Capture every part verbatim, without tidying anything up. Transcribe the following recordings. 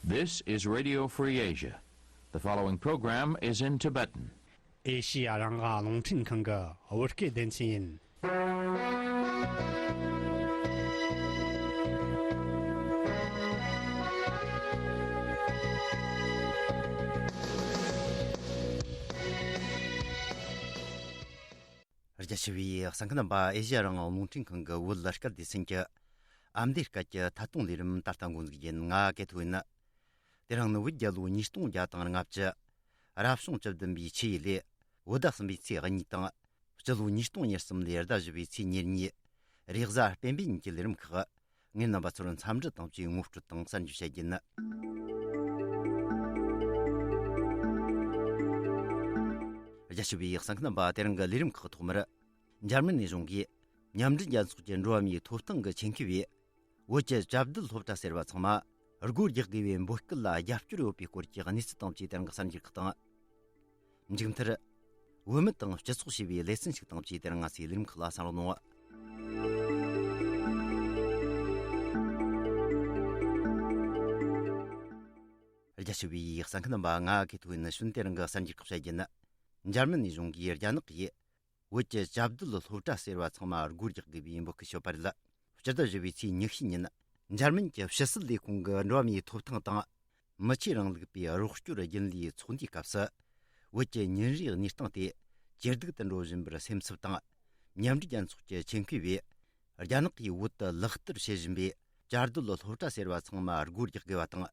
This is Radio Free Asia. The following program is in Tibetan. ཨེ་ཤི་ཡ་རང་དབང་རླུང་འཕྲིན་ཁང་གི་བོད་སྐད་སྡེ་ཚན་ཡིན། རྒྱ་ཆེ་བའི་གསན་མཁན་རྣམ་པ། ཨེ་ཤི་ཡ་རང་དབང་རླུང་འཕྲིན་ཁང་གི་བོད་སྐད་སྡེ་ཚན་གྱི་ཨ་མདོའི་སྐད་ཀྱི་ཐད་གཏོང་ལས་རིམ་ད་ལྟ་འགོ་འཛུགས་ཡིན། ང་ཀེ་ཐོ་ཡིན། དེ་རིང་ནི་བོད་རྒྱལ་ལོ་ཉིས་སྟོང་བརྒྱ་དང་ལྔ་བཅུ། རབ་བྱུང་བཅུ་བདུན་པའི་ཆུ་ཡོས་ལོའི་བོད་ཟླ་གསུམ་པའི་ཚེས་གཉིས་དང་། སྤྱི་ལོ་ཉིས་སྟོང་ཉེར་གསུམ་ལོའི་ཟླ་བཞི་པའི་ཚེས་ཉེར་གཉིས། རེས་གཟའ་སྤེན་པའི་ཉིན་གྱི་ལས་རིམ་ཁག་ངས་རྣམ་པ་ཚོར་འཚམས་འདྲི་དང་བཅས་ངོ་སྤྲོད་དང་གསར་འགྱུར་བཤད་རྒྱུ་ཡིན། རྒྱ་ཆེ་བའི་གསན་མཁན་རྣམ་པ། དེ་རིང་གི་ལས་རིམ་ཁག་ཐོག་མར། འཇར་མན་ནས་གཞུང་གིས་མཉམ་འབྲེལ་རྒྱལ་ཚོགས་ཀྱི་འགྲོ་བ་མིའི་ཐོབ་ཐང་གི་ཆེད་མཁས་པས། བོད་ཀྱི་བཅའ་སྡོད་སློབ་གྲྭ་ཟེར་བ་ཚང་མ་སྒོ་རྒྱག་དགོས་པའི་འབོད་སྐུལ་ལ་རྒྱབ་སྐྱོར་ཡོད་པའི་སྐོར་གྱི་གནས་ཚུལ་དང་བཅས་དེ་རིང་གི་གསར་འགྱུར་ཁག་དང་། མཇུག་མཐར། བུད་མེད་དང་སྤྱི་ཚོགས་ཞེས་པའི་ལེ་ཚན་ཞིག་དང་བཅས་དེ་རིང་ང་ཚོའི་ལས་རིམ་ཁག་ལ་གསན་རོགས་གནང་། རྒྱ་ཆེ་བའི་གསན་མཁན་རྣམ་པ། ང་ཀེ་ཐོ་ཡིན། ནི་ཤུན་དེ་རིང་གི་གསར་འགྱུར་ཁག་བཤད་རྒྱུ་ཡིན། འཇར་མན་ནས་གཞུང་གིས་རྒྱ་ནག་གིས། བོད་ཀྱི་བཅའ་སྡོད་སློབ་གྲྭ་ཟེར་བ་ཚང་མ་སྒོ་རྒྱག་དགོས་པའི་འབོད་སྐུལ་ཞུས་པ་རེད། སྤྱི་ཟླ་བཞི་པའི་ཚེས་ཉི་ཤུ་ཉིན། འཇར་མན་གྱི་ཕྱི་སྲིད་ལས་ཁུངས་ཀྱི་འགྲོ་བ་མིའི་ཐོབ་ཐང་དང་། མི་ཆོས་རིང་ལུགས་པའི་རོགས་སྐྱོར་རྒྱུན་ལས་ཚོགས་འདུའི་སྐབས་སུ། བོད་ཀྱི་ཉིན་རེའི་གནས་སྟངས་དེ་ཇེ་སྡུག་ཏུ་འགྲོ་བཞིན་པར་སེམས་འཚབ་དང་། མཉམ་འབྲེལ་རྒྱལ་ཚོགས་ཀྱི་ཆེད་མཁས་པས། རྒྱ་ནག་གིས་བོད་དུ་ལག་བསྟར་བྱེད་བཞིན་པའི་བཅའ་སྡོད་སློབ་གྲྭ་ཟེར་བ་ཚང་མ་སྒོ་རྒྱག་དགོས་པ་དང་།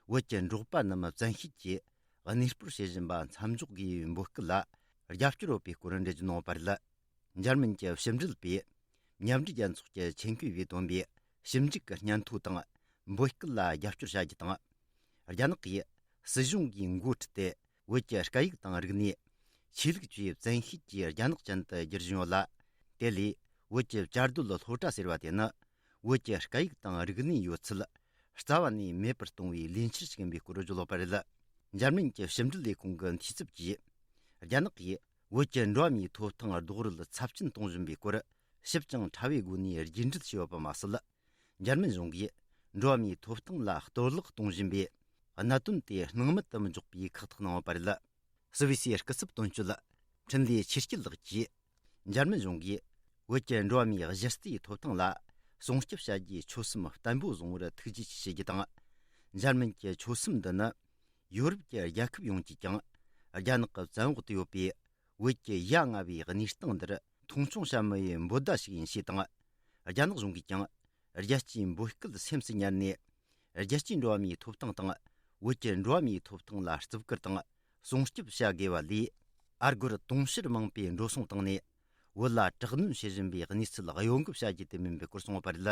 བོད་ཀྱི་འབྲོག་པ་རྣམས་བཙན་ཤེད་ཀྱིས་གནས་སྤོར་བྱེད་བཞིན་པ་མཚམས་འཇོག་དགོས་པའི་འབོད་སྐུལ་ལ་རྒྱབ་སྐྱོར་ཡོད་པའི་སྐོར་འགྲེལ་བརྗོད་གནང་བ་རེད། འཇར་མན་གྱི་ཕྱི་འབྲེལ་པས་མཉམ་འབྲེལ་རྒྱལ་ཚོགས་ཀྱི་ཆེད་མཁས་པས་བཏོན་པའི་ཞིབ་འཇུག་གི་སྙན་ཐོ་དང་འབོད་སྐུལ་ལ་རྒྱབ་སྐྱོར་བྱ་རྒྱུ་དང་། རྒྱ་ནག་གིས་སྲིད་གཞུང་གིས་འགོ་ཁྲིད་དེ་བོད་ཀྱི་སྐད་ཡིག་དང་རིག་གནས། ཆོས་ལུགས་བཅས་བཙན་ཤེད་ཀྱིས་རྒྱ་ནག་ཅན་དུ་བསྒྱུར་བཞིན་ཡོད་ལ། དེ་ལས་བོད་ཀྱི་བཅའ་སྡོད་སློབ་གྲྭ་ཟེར་བ་དེ་ནི། བོད་ཀྱི་སྐད་ཡིག་དང་རིག་གནས་ཡོད་ཚད་རྩ་བ་ནས་མེད་པར་གཏོང་བའི་ལས་འཆར་ཞིག་ཡིན་པའི་སྐོར་བརྗོད་ཡོད་པ་རེད། འཇར་མན་གྱི་ཕྱི་འབྲེལ་ལས་ཁུངས་ཀྱི་འཐུས་ཚབ་ཀྱིས། རྒྱ་ནག་གིས་བོད་ཀྱི་འགྲོ་བ་མིའི་ཐོབ་ཐང་རྡོག་རོལ་ཚབས་ཆེན་གཏོང་བཞིན་པའི་སྐོར་ཞིབ་ཅིང་ཕྲ་བའི་སྒོ་ནས་རྒྱས་འགྲེལ་བྱས་ཡོད་པ་མ་ཟད། འཇར་མན་གཞུང་གིས་འགྲོ་བ་མིའི་ཐོབ་ཐང་ལ་གཏོར་བརླག་གཏོང་བཞིན་པའི་གནད་དོན་དེ་སྣང་མེད་དུ་མི་འཇོག་པའི་ཁག་ཐེག་གནང་ཡོད་པ་རེད། སུད་སི་སྐུ་ཚབ་དོན་གཅོད་འཕྲིན་ལས་ཆོས་སྐྱིད་ལགས་ཀྱིས། འཇར་མན་གཞུང་གིས་བོད་ཀྱི་འགྲོ་བ་མིའི་གཞི་རྩའི་ཐོབ་ཐང་ལ་སྲུང་སྐྱོབ་བྱ་རྒྱུའི་ཆོད་སེམས་བརྟན་པོ་བཟུང་བར་ཐུགས་རྗེ་ཆེ་ཞུ་རྒྱུ་དང་། འཇར་མན་གྱི་ཆོད་སེམས་འདི་ནི་ཡོ་རོབ་ཀྱི་རྒྱལ་ཁབ་ཡོངས་ཀྱིས་ཀྱང་རྒྱ་ནག་གི་བཙན་འོག་ཏུ་ཡོད་པའི་བོད་ཀྱི་ཡ་ང་བའི་གནས་སྟངས་འདིར་མཐོང་ཆུང་བྱ་མི་འོས་འབོད་བརྡ་ཞིག་ཡིན་ཞེས་དང་། རྒྱ་ནག་གཞུང་གིས་ཀྱང་། རྒྱལ་སྤྱིའི་འབོད་སྐུལ་སེམས་སུ་ཉར་ནས། རྒྱལ་སྤྱིའི་འགྲོ་བ་མིའི་ཐོབ་ཐང་དང་། བོད་ཀྱི་འགྲོ་བ་མིའི་ཐོབ་ཐང་ལ་བརྩི་བཀུར་དང་སྲུང་སྐྱོབ་བྱ་དགོས་པ་ལས། ཨ་སྒོར་དུང་ཕྱུར་མང་པོས་འགྲོ་སོང་བཏང་ནས། བོད་ལ་དྲག་གནོན་བྱེད་བཞིན་པའི་གནས་ཚུལ་གཡོ་འགུལ་བྱ་རྒྱུ་དེ་མིན་པའི་སྐོར་གསུངས་པ་རེད།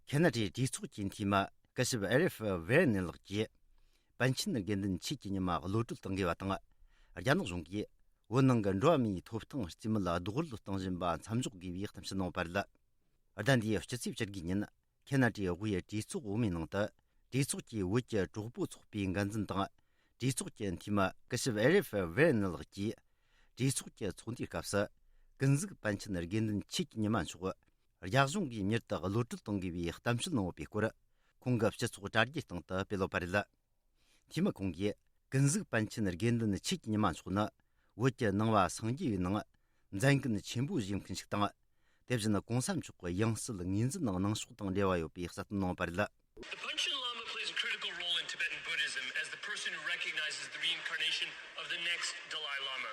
ཁེ་ན་ཌའི་གྲོས་ཚོགས་ཀྱི་འཐུས་མི་སྐུ་ཞབས་ཨེ་རིབ་ཝེ་རེ་ནན་ལགས་ཀྱིས། པཎ་ཆེན་དགེ་འདུན་ཆོས་ཀྱི་ཉི་མ་གློད་གྲོལ་གཏོང་དགོས་པ་དང་། རྒྱ་ནག་གཞུང་གིས་བོད་ནང་གི་འགྲོ་བ་མིའི་ཐོབ་ཐང་རྩིས་མེད་རྡོག་རོལ་གཏོང་བཞིན་པ་མཚམས་འཇོག་དགོས་པའི་གཏམ་བཤད་གནང་བ་རེད། ཟླ་འདིའི་སྤྱི་ཚེས་བཅུ་དགུ་ཉིན། ཁེ་ན་ཌའི་དབུས་གྲོས་ཚོགས་འོག་མའི་ནང་དུ། གྲོས་ཚོགས་ཀྱིས་བོད་ཀྱི་གྲོགས་པོ་ཚོགས་པའི་འགན་འཛིན་དང་། གྲོས་ཚོགས་ཀྱི་འཐུས་མི་སྐུ་ཞབས་ཨེ་རེ་ཧྥེ་ཝེ་ནི་ལགས་ཀྱིས། གྲོས་ཚོགས་ཀྱི་ཚོགས་འདུའི་སྐབས་སུ། ཀུན་གཟིགས་པཎ་ཆེན་དགེ་འདུན་ཆོས་ཀྱི་ཉི་མ་མཆོག་རྒྱ་གཞུང་གིས་མྱུར་དུ་གློད་གྲོལ་གཏོང་དགོས་པའི་གཏམ་བཤད་གནང་ཡོད་པའི་སྐོར། ཁོང་གི་སྤྱི་ཚོགས་དྲ་རྒྱའི་སྟེང་དུ་སྤེལ་ཡོད་པ་རེད། འཐུས་མི་ཁོང་གིས། ཀུན་གཟིགས་པཎ་ཆེན་དགེ་འདུན་ཆོས་ཀྱི་ཉི་མ་མཆོག་ནི། བོད་ཀྱི་ནང་པ་སངས་རྒྱས་པའི་ནང་མཛད་འགན་ཆེན་པོ་བཞེས་མཁན་ཞིག་དང་། དེ་བཞིན་གོང་ས་མཆོག་གི་ཡང་སྲིད་ངོས་འཛིན་ནང་གནང་ཕྱོགས་དང་འབྲེལ་བ་ཡོད་པའི་གསལ་སྟོན་གནང་བ་རེད། The Panchen Lama plays a critical role in Tibetan Buddhism as the person who recognizes the reincarnation of the next Dalai Lama.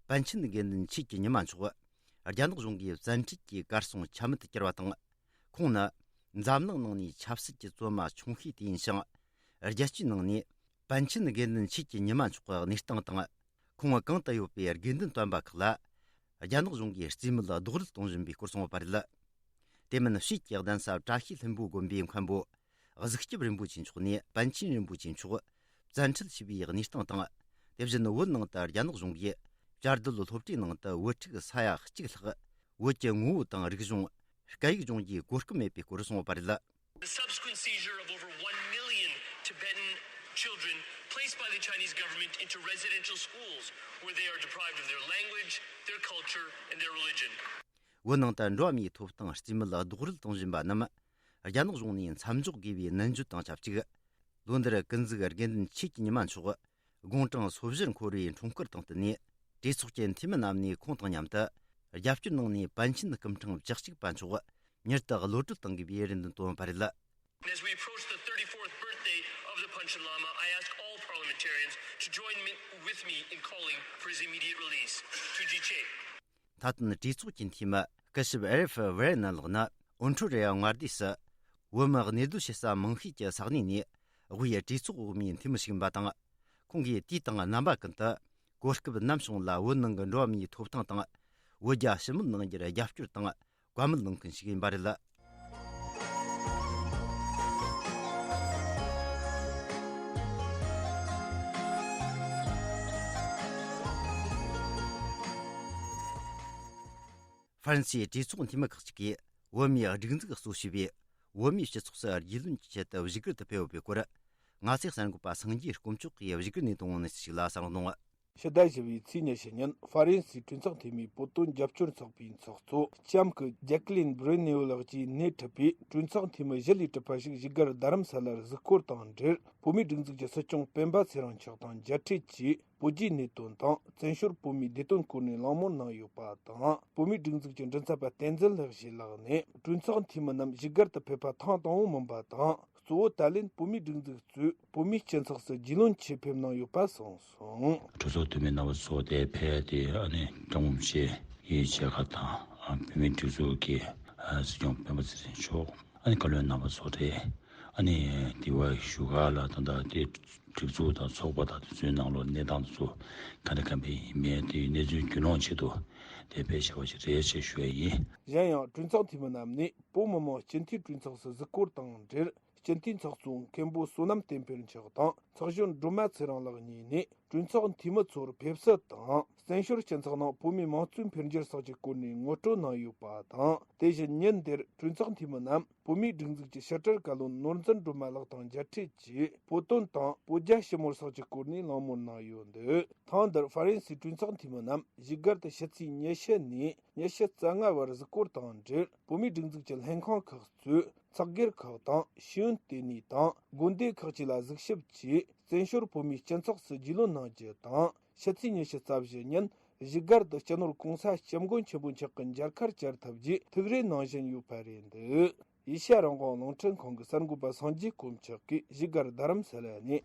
པཎ་ཆེན་དགེ་འདུན་ཆོས་ཀྱི་ཉི་མ་མཆོག་རྒྱ་ནག་གཞུང་གིས་བཙན་ཁྲིད་ཀྱིས་གར་སོང་ཆ་མེད་དུ་གྱུར་བ་དང་། ཁོང་ནི་འཛམ་གླིང་ནང་ནས་ཆབ་སྲིད་ཀྱི་བཙོན་མ་ཆུང་ཤོས་དེ་ཡིན་ཞིང་། རྒྱལ་སྤྱིའི་ནང་ནས་པཎ་ཆེན་དགེ་འདུན་ཆོས་ཀྱི་ཉི་མ་མཆོག་གི་གནས་སྟངས་དང་། ཁོང་གང་དུ་ཡོད་པའི་དགེ་འདུན་སྟོན་པ་ཁག་ལ། རྒྱ་ནག་གཞུང་གིས་རྩིས་མེད་རྡོག་རོལ་གཏོང་བཞིན་པའི་སྐོར་གསུངས་ཡོད་པ་རེད། དེ་མིན་ཕྱིས་ཀྱི་གདན་ས་བཀྲ་ཤིས་ལྷུན་པོའི་དགོན་པའི་མཁན་པོ། གཟིགས་སྐྱབས་རིན་པོ་ཆེ་མཆོག་ནས་པཎ་ཆེན་རིན་པོ་ཆེ་མཆོག་བཙན་ཁྲིད་བྱས་པའི་གནས་སྟངས་དང་། དེ་བཞིན་བོད་ནང་དུ་རྒྱ་ནག་གཞུང་གིས་བཅའ་སྡོད་སློབ་གྲྭའི་ནང་དུ་བོད་ཕྲུག་ས་ཡ་གཅིག་ལྷག་བོད་ཀྱི་ངོ་བོ་དང་རིག་གཞུང་། སྐད་ཡིག་སྦྱོང་རྒྱུའི་གོ་སྐབས་མེད་པའི་སྐོར་གསུངས་ཡོད་པ་རེད། The subsequent seizure of over one million Tibetan children placed by the Chinese government into residential schools where they are deprived of their language, their culture, and their religion. བོད་ནང་དུ་འགྲོ་བ་མིའི་ཐོབ་ཐང་རྩིས་མེད་རྡོག་རོལ་གཏོང་བཞིན་པ་རྣམས་རྒྱ་ནག་གཞུང་ནས་མཚམས་འཇོག་དགོས་པའི་ནན་བརྗོད་དང་ཆབས་ཅིག་ལོ་འདིར་ཀུན་གཟིགས་དགེ་འདུན་ཆོས་ཀྱི་ཉི་མ་མཆོག་དགུང་གྲངས་སོ་བཞིར་འཁོར་བའི་འཁྲུངས་སྐར་དང་བསྟུན་ནས། གྲོས་ཚོགས་ཀྱི་འཐུས་མི་རྣམས་ནས་ཁོང་དང་མཉམ་དུ་རྒྱབ་སྐྱོར་གནང་ནས་པཎ་ཆེན་སྐུ་ཕྲེང་བཅུ་གཅིག་པ་མཆོག་མྱུར་དུ་གློད་གྲོལ་གཏང་དགོས་པའི་རེ་འདུན་བཏོན་པ་རེད། As we approach the thirty-fourth birthday of the Panchen Lama, I ask all parliamentarians to join me, with me in calling for his immediate release. Tuji che. མཐའ་དོན་གྲོས་ཚོགས་ཀྱི་འཐུས་མི་སྐུ་ཞབས་ཨེ་རེ་ཧྥི་ཝེ་རེ་ནན་ལགས་ནི་ཨོན་ཁྲོ་རེ་ཡ་མངའ་སྡེ་སུ་བོད་མི་གནས་སྡོད་བྱེད་ས་མང་ཤོས་ཀྱི་ས་གནས་ནས་དབུས་གྲོས་ཚོགས་འོག་མའི་འཐུས་མི་ཞིག་ཡིན་པ་དང་། ཁོང་གིས་དུས་དང་རྣམ་པ་ཀུན་ཏུ་གོ་སྐབས་ནམ་བྱུང་ལ་བོད་ནང་གི་འགྲོ་བ་མིའི་ཐོབ་ཐང་དང་། བོད་རྒྱ་ཞི་མོལ་གནང་རྒྱུར་རྒྱབ་སྐྱོར་དང་བཀའ་མོལ་གནང་མཁན་ཞིག་ཡིན་པ་རེད། ཧྥ་རན་སིའི་གྲོས་ཚོགས་འཐུས་མི་ཁག་ཅིག་གིས་བོད་མིའི་སྒྲིག་འཛུགས་གཙོ་བྱས་པའི་བོད་མིའི་སྤྱི་ཚོགས་སུ་རྒྱུས་ལོན་གྱི་ཆེད་དུ་བཞུགས་སྒར་དུ་ཕེབས་ཡོད་པའི་སྐོར། ང་ཚོའི་གསར་འགོད་པ་སངས་རྒྱས་དཀོན་མཆོག་གིས་བཞུགས་སྒར་ནས་བཏང་བའི་གནས་ཚུལ་ཞིག་ལ་གསན་རོགས་གནང་། ཕྱི་ཟླ་བཞི་པའི་ཚེས་ཉི་ཤུ་ཉིན་ཧྥ་རན་སིའི་གྲོས་ཚོགས་འཐུས་མིའི་བོད་དོན་རྒྱབ་སྐྱོར་ཚོགས་པའི་ཚོགས་གཙོ་ལྕམ་སྐུ་ཇེ་ཀི་ལིན་བྷི་རེ་ནེའུ་ལགས་ཀྱིས་སྣེ་ཁྲིད་པའི་གྲོས་ཚོགས་འཐུས་མི་བཞི་ལས་གྲུབ་པ་ཞིག་བཞུགས་སྒར་རྡ་རམ་ས་ལར་གཟིགས་སྐོར་དང་འབྲེལ། བོད་མིའི་སྒྲིག་འཛུགས་ཀྱི་སྲིད་སྐྱོང་སྤེན་པ་ཚེ་རིང་མཆོག་དང་མཇལ་འཕྲད་ཀྱིས། བོད་རྒྱའི་གནད་དོན་དང་བཙན་བྱོལ་བོད་མིའི་བདེ་དོན་སྐོར་ནས་གླེང་མོལ་གནང་ཡོད་པ་དང་། བོད་མིའི་སྒྲིག་འཛུགས་ཀྱི་མགྲིན་ཚབ་པ་བསྟན་འཛིན་ལྷག་བཞེས་ལགས་ནས། གྲོས་ཚོགས་འཐུས་མི་རྣམས་བཞུགས་སྒར་དུ་ཕེབས་པ་ཐེངས་དང་པོ་མིན་པ་དང་། གཙོ་བོ་ད་ལན་བོད་མིའི་སྒྲིག་འཛུགས་གཙོས་བོད་མིའི་སྤྱི་ཚོགས་སུ་རྒྱུས་ལོན་ཆེད་ཕེབས་གནང་ཡོད་པ་གསུངས་སོང་། གྲོས་ཚོགས་འཐུས་མི་རྣམ་པ་ཚོ་དེ་ཕེབས་ཏེ། ཨ་ནི་ཀྲུང་ཕྱི་ཡི་མཇལ་ཁ་དང་། ཨ། བོད་མིའི་སྒྲིག་འཛུགས་ཀྱི་ཨ་སྲིད་སྐྱོང་སྤེན་པ་ཚེ་རིང་མཆོག་ཨ་ནི་བཀའ་བློན་རྣམ་པ་ཚོ་རེད། ཨ་ནི་དེ་བ་བཞུགས་སྒར་ལ་ད་ལྟ་དེ་སྒྲིག་འཛུགས་དང་ཚོགས་པ་དང་དེ་ཚོའི་ནང་ལོགས་གནས་སྟངས་དེ་ཚོ་ག་འདྲ་ག་འདྲ་ཡིན་མིན་དེའི་གནས་ཚུལ་རྒྱུས་ལོན་ཆེད་དུ་དེ་ཕེབས་བཞག་པ་ཞིག་རེད་ཅེས་ཞུ་ཡ་ཡིན། གཞན་ཡང་གྲོས་ཚོགས་འཐུས་མི་རྣམས་ནས་བོད་མི་མང་སྤྱི་འཐུས་གྲོས་ཚོགས་སུ་གཟིགས་སྐོར་དང་འབྲེལ། སྤྱི་འཐུས་ཚོགས་གཙོ་མཁན་པོ་བསོད་ནམས་བསྟན་འཕེལ་མཆོག་དང་ཚོགས་གཞོན་སྒྲོལ་མ་ཚེ་རིང་ལགས་གཉིས་ནས། གྲོས་ཚོགས་འཐུས་མི་ཚོར་ཕེབས་བསུ་དང་། བཙན་བྱོལ་སྤྱི་ཚོགས་ནང་བོད་མིའི་དམངས་གཙོའི་འཕེལ་འགྱུར་སོགས་ཀྱི་སྐོར་ནས་ངོ་སྤྲོད་གནང་ཡོད་པ་དང་། དེ་བཞིན་ཉིན་དེར་གྲོས་ཚོགས་འཐུས་མི་རྣམས་བོད་མིའི་སྒྲིག་འཛུགས་ཀྱི་ཕྱི་དྲིལ་བཀའ་བློན་ནོར་འཛིན་སྒྲོལ་མ་ལགས་དང་མཇལ་འཕྲད་ཀྱིས། བོད་དོན་དང་བོད་རྒྱ་ཞི་མོལ་སོགས་ཀྱི་སྐོར་ནས་གླེང་མོལ་གནང་ཡོད་འདུག་ཐེངས་འདིར་ཧྥ་རན་སིའི་གྲོས་ཚོགས་འཐུས་མི་རྣམས་བཞུགས་སྒར་དུ་ཕྱི་ཚེས་ཉི་ཤུ་ནས་ཉི་ཤུ་རྩ་ལྔ་བར་གཟིགས་སྐོར་དང་འབྲེལ། བོད་མིའི་སྒྲིག་འཛུགས་ཀྱི་ལྷན་ཁང་ཁག་གཙོས། ཚོགས་སྒེར་ཁག་དང་ཤེས་ཡོན་ལྟེ་གནས་དང་དགོན་སྡེ་ཁག་ཅིག་ལ་གཟིགས་ཞིབ་ཀྱིས། བཙན་བྱོལ་བོད་མིའི་སྤྱི་ཚོགས་སུ་རྒྱུས་ལོན་གནང་རྒྱུ་དང་། ཕྱི་ཚེས་ཉི་ཤུ་རྩ་བཞི་ཉིན་བཞུགས་སྒར་དུ་སྤྱི་ནོར་༸གོང་ས་༸སྐྱབས་མགོན་ཆེན་པོ་མཆོག་གི་མཇལ་ཁར་བཅར་ཐུབ་རྒྱུའི་ཐུགས་རེ་གནང་བཞིན་ཡོད་པ་རེད་འདུག་ཨེ་ཤ་ཡ་རང་དབང་རླུང་འཕྲིན་ཁང་གི་གསར་འགོད་པ་སངས་རྒྱས་དཀོན་མཆོག་གིས་བཞུགས་སྒར་རྡ་རམ་ས་ལ་ནས།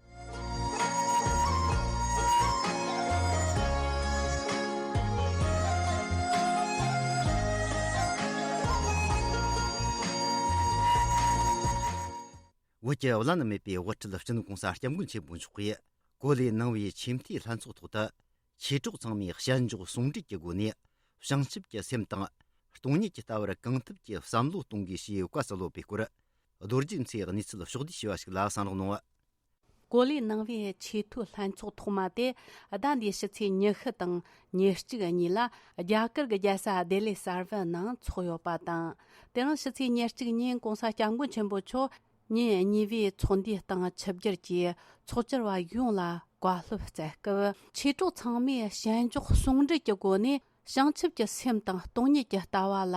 བོད་ཀྱི་བླ་ན་མེད་པའི་དབུ་ཁྲིད་སྤྱི་ནོར་༸གོང་ས་༸སྐྱབས་མགོན་ཆེན་པོ་མཆོག་གིས་གོ་ལེ་གནང་བའི་ཆེས་མཐོའི་ལྷན་ཚོགས་ཐོག་ཏུ། མཆེད་གྲོགས་ཚང་མས་ཞལ་འཇོག་ཟུང་འབྲེལ་གྱི་སྒོ་ནས། བྱང་ཆུབ་ཀྱི་སེམས་དང་སྟོང་ཉིད་ཀྱི་ལྟ་བར་གང་ཐུབ་ཀྱིས་བསམ་བློ་གཏོང་དགོས་ཞེས་བཀའ་སྩལ་ཡོད་པའི་སྐོར། རྡོ་རྗེ་མཚོའི་གནས་ཚུལ་ཕྱོགས་བསྡུས་བྱས་པ་ཞིག་ལ་གསན་རོགས་གནང་། གོ་ལའི་ནང་པའི་ཆེས་མཐོའི་ལྷན་ཚོགས་ཐོག་མ་དེ་ཟླ་འདིའི་ཕྱི་ཚེས་ཉི་ཤུ་དང་ཉེར་གཅིག་གཉིས་ལ་རྒྱ་གར་གྱི་རྒྱལ་ས་ལྡི་ལི་གསར་པའི་ནང་འཚོགས་ཡོད་པ་དང་། དེ་རིང་ཕྱི་ཚེས་ཉེར་གཅིག་ཉིན་༸གོང་ས་༸སྐྱབས་མགོན་ཆེན་པོ་མཆོག་ཉིན་གཉིས་པའི་ཚོགས་འདུའི་སྟེང་ཆིབས་བསྒྱུར་གྱིས་ཚོགས་བཅར་བ་ཡོངས་ལ་བཀའ་སློབ་སྩལ་སྐབས། མཆེད་གྲོགས་ཚང་མས་ཞལ་འཇོག་ཟུང་འབྲེལ་གྱི་སྒོ་ནས་བྱང་ཆུབ་ཀྱི་སེམས་དང་སྟོང་ཉིད་ཀྱི་ལྟ་བ་ལ་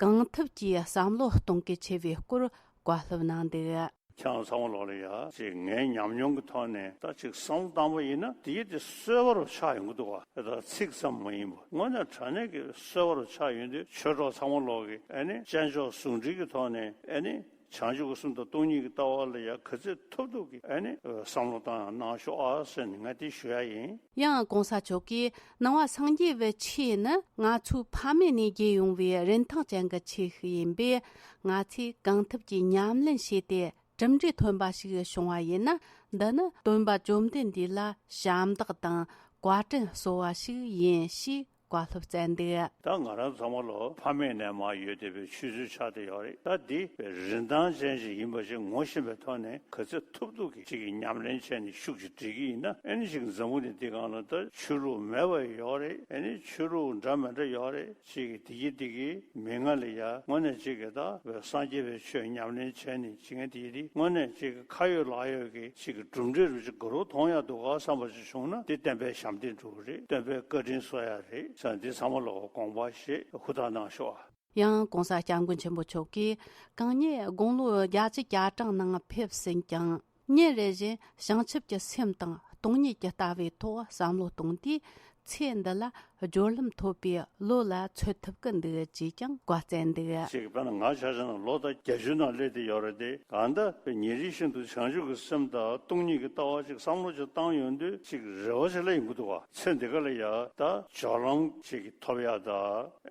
གང་ཐུབ་ཀྱིས་བསམ་བློ་གཏོང་གལ་ཆེ་བའི་སྐོར་བཀའ་སློབ་གནང་འདུག་ཁྱེད་རང་ཚང་མ་ལོག་ལ་ཡ་ཅིག་ངའི་ཉམས་མྱོང་གི་ཐོག་ནས་ད་ཅིག་བསམ་བློ་བཏང་པ་ཡིན་ན། དེ་ཡི་དེ་གསོལ་བ་རུ་ཆགས་ཡོང་གི་འདུག་བ། ད་ཚིག་ཙམ་མ་ཡིན་པ་དངོས་གནས་དྲང་གནས་ཀྱི་གསོལ་བ་རུ་ཆགས་ཡོང་དུས། ཆོས་གྲོགས་ཚང་མ་ལོག་གིས་ཨ་ནི་བྱང་ཆུབ་ཟུང་འབྲེལ་གྱི་ཐོག་ནས་ཨ་ནི་བྱང་ཆུབ་ཀྱི་སེམས་དང་སྟོང་ཉིད་ཀྱི་ལྟ་བ་ལ་ཡ་ག་ཚོད་ཐུབ་ཐུབ་ཀྱིས་ཨ་ནི་བསམ་བློ་བཏང་ཡང་གནང་ཤོག་ཨ་ཟེར་ནས་ང་དེ་ཞུ་ཡ་ཡིན། ཡང་༸གོང་ས་མཆོག་གིས་ནང་པ་སངས་རྒྱས་པའི་ཆོས་ནི་ང་ཚོའི་ཕ་མེས་ནས་རྒྱས་ཡོང་བའི་རིན་ཐང་ཅན་གྱི་ཆོས་ཤིག་ཡིན་པས། ང་ཚོས་གང་ཐུབ་ཀྱིས་ཉམས་ལེན་བྱས་ཏེ། གྲུབ་འབྲས་ཐོན་པ་ཞིག་བྱུང་བ་ཡིན་ན། འདི་ནི་སྟོན་པ་བཅོམ་ལྡན་འདས་ལ་ཞབས་འདེགས་དང་བཀའ་དྲིན་གསོ་བ་ཞིག་ཡིན་ཞེས་བཀའ་སློབ་སྩལ་འདུག་ད་ང་རང་ཚང་མ་ལོ་ཕ་མེས་ནས་མར་ཡོད་བསྡད་པའི་ཆུད་ཟོས་ཆགས་བསྡད་ཡོད་རེད། ད་འདི་རིན་ཐང་ཅན་ཞིག་ཡིན་པ་ཞིག་ངོ་ཤེས་པའི་ཐོག་ནས་ག་ཚོད་ཐུབ་ཐུབ་ཀྱིས་ཅིག་གི་ཉམས་ལེན་བྱས་ནས་ཤུགས་ཅིག་སྒྲིལ་གྱི་ཡིན་ན། ཨ་ནི་ཅིག་འཛམ་བུ་གླིང་འདི་སྒང་ལ་ད་ཆོས་ལུགས་མེད་པ་ཡོད་རེད། ཨ་ནི་ཆོས་ལུགས་འདྲ་མི་འདྲ་ཡོད་རེད། ཅིག་གི་དེ་གི་དེ་གི་མི་ང་ལ་ཡ་དངོས་གནས་ཅིག་གི་ད་སངས་རྒྱས་པའི་ཆོས་ཉམས་ལེན་བྱས་ནས་ཅིག་གི་དེ་གི་དེ་དངོས་གནས་ཅིག་གི་ཁ་ཡོད་ལག་ཡོད་ཀྱི་ཅིག་གི་གྲུབ་འབྲས་རུ་ཅིག་ག་རུ་མཐོང་ཡ་འདུག་ག་བསམ་པ་ཅིག་བྱུང་ན། དེ་སྟོན་པའི་ཞབས་འདེགས་འགྲོ་གི་རེད། སྟོན་པའི་བཀའ་དྲིན་གསོ་ཡ་རེད་ཟེར། འདི་ཚང་མ་ལོག་དགོངས་པ་བཞེས་ཧུར་ཐག་གནང་ཤོག་ཨ། ཡང་༸གོང་ས་༸སྐྱབས་མགོན་ཆེན་པོ་མཆོག་གིས་གང་ཉིད་དགུང་ལོ་བརྒྱད་ཅུ་གྱ་གྲངས་ནང་ཕེབས་ཟིན་ཀྱང་ ཉིན་རེ་བཞིན་བྱང་ཆུབ་ཀྱི་སེམས་དང་སྟོང་ཉིད་ཀྱི་ལྟ་བའི་ཐོག་བསམ་བློ་གཏོང་དུས། ཚེ་འདི་ལ་སྦྱོར་ལམ་ཐོབ་པའི་བློ་ལ་ཚོད་ཐུབ་ཀྱི་འདུག་ཅེས་ཀྱང་བཀའ་སྩལ་འདུག་ཅིག་དཔེར་ན་ང་ཆ་བཞག་ན་ལོ་ད་བརྒྱད་ཅུ་ནང་སླེབས་བསྡད་ཡོད་རེད་དེ། གང་ལྟར་ཉིན་རེ་བཞིན་དུ་བྱང་ཆུབ་ཀྱི་སེམས་དང་སྟོང་ཉིད་ཀྱི་ལྟ་བ་ཅིག་བསམ་བློ་ཅིག་བཏང་ཡོང་དུས་ཅིག་རེ་བ་ཅིག་སླེབས་ཡོང་གི་འདུག་བ། ཚེ་འདི་ག་ལ་ཡ་ད་སྦྱོར་ལམ་ཅིག་ཐོབ་ཡ་ད།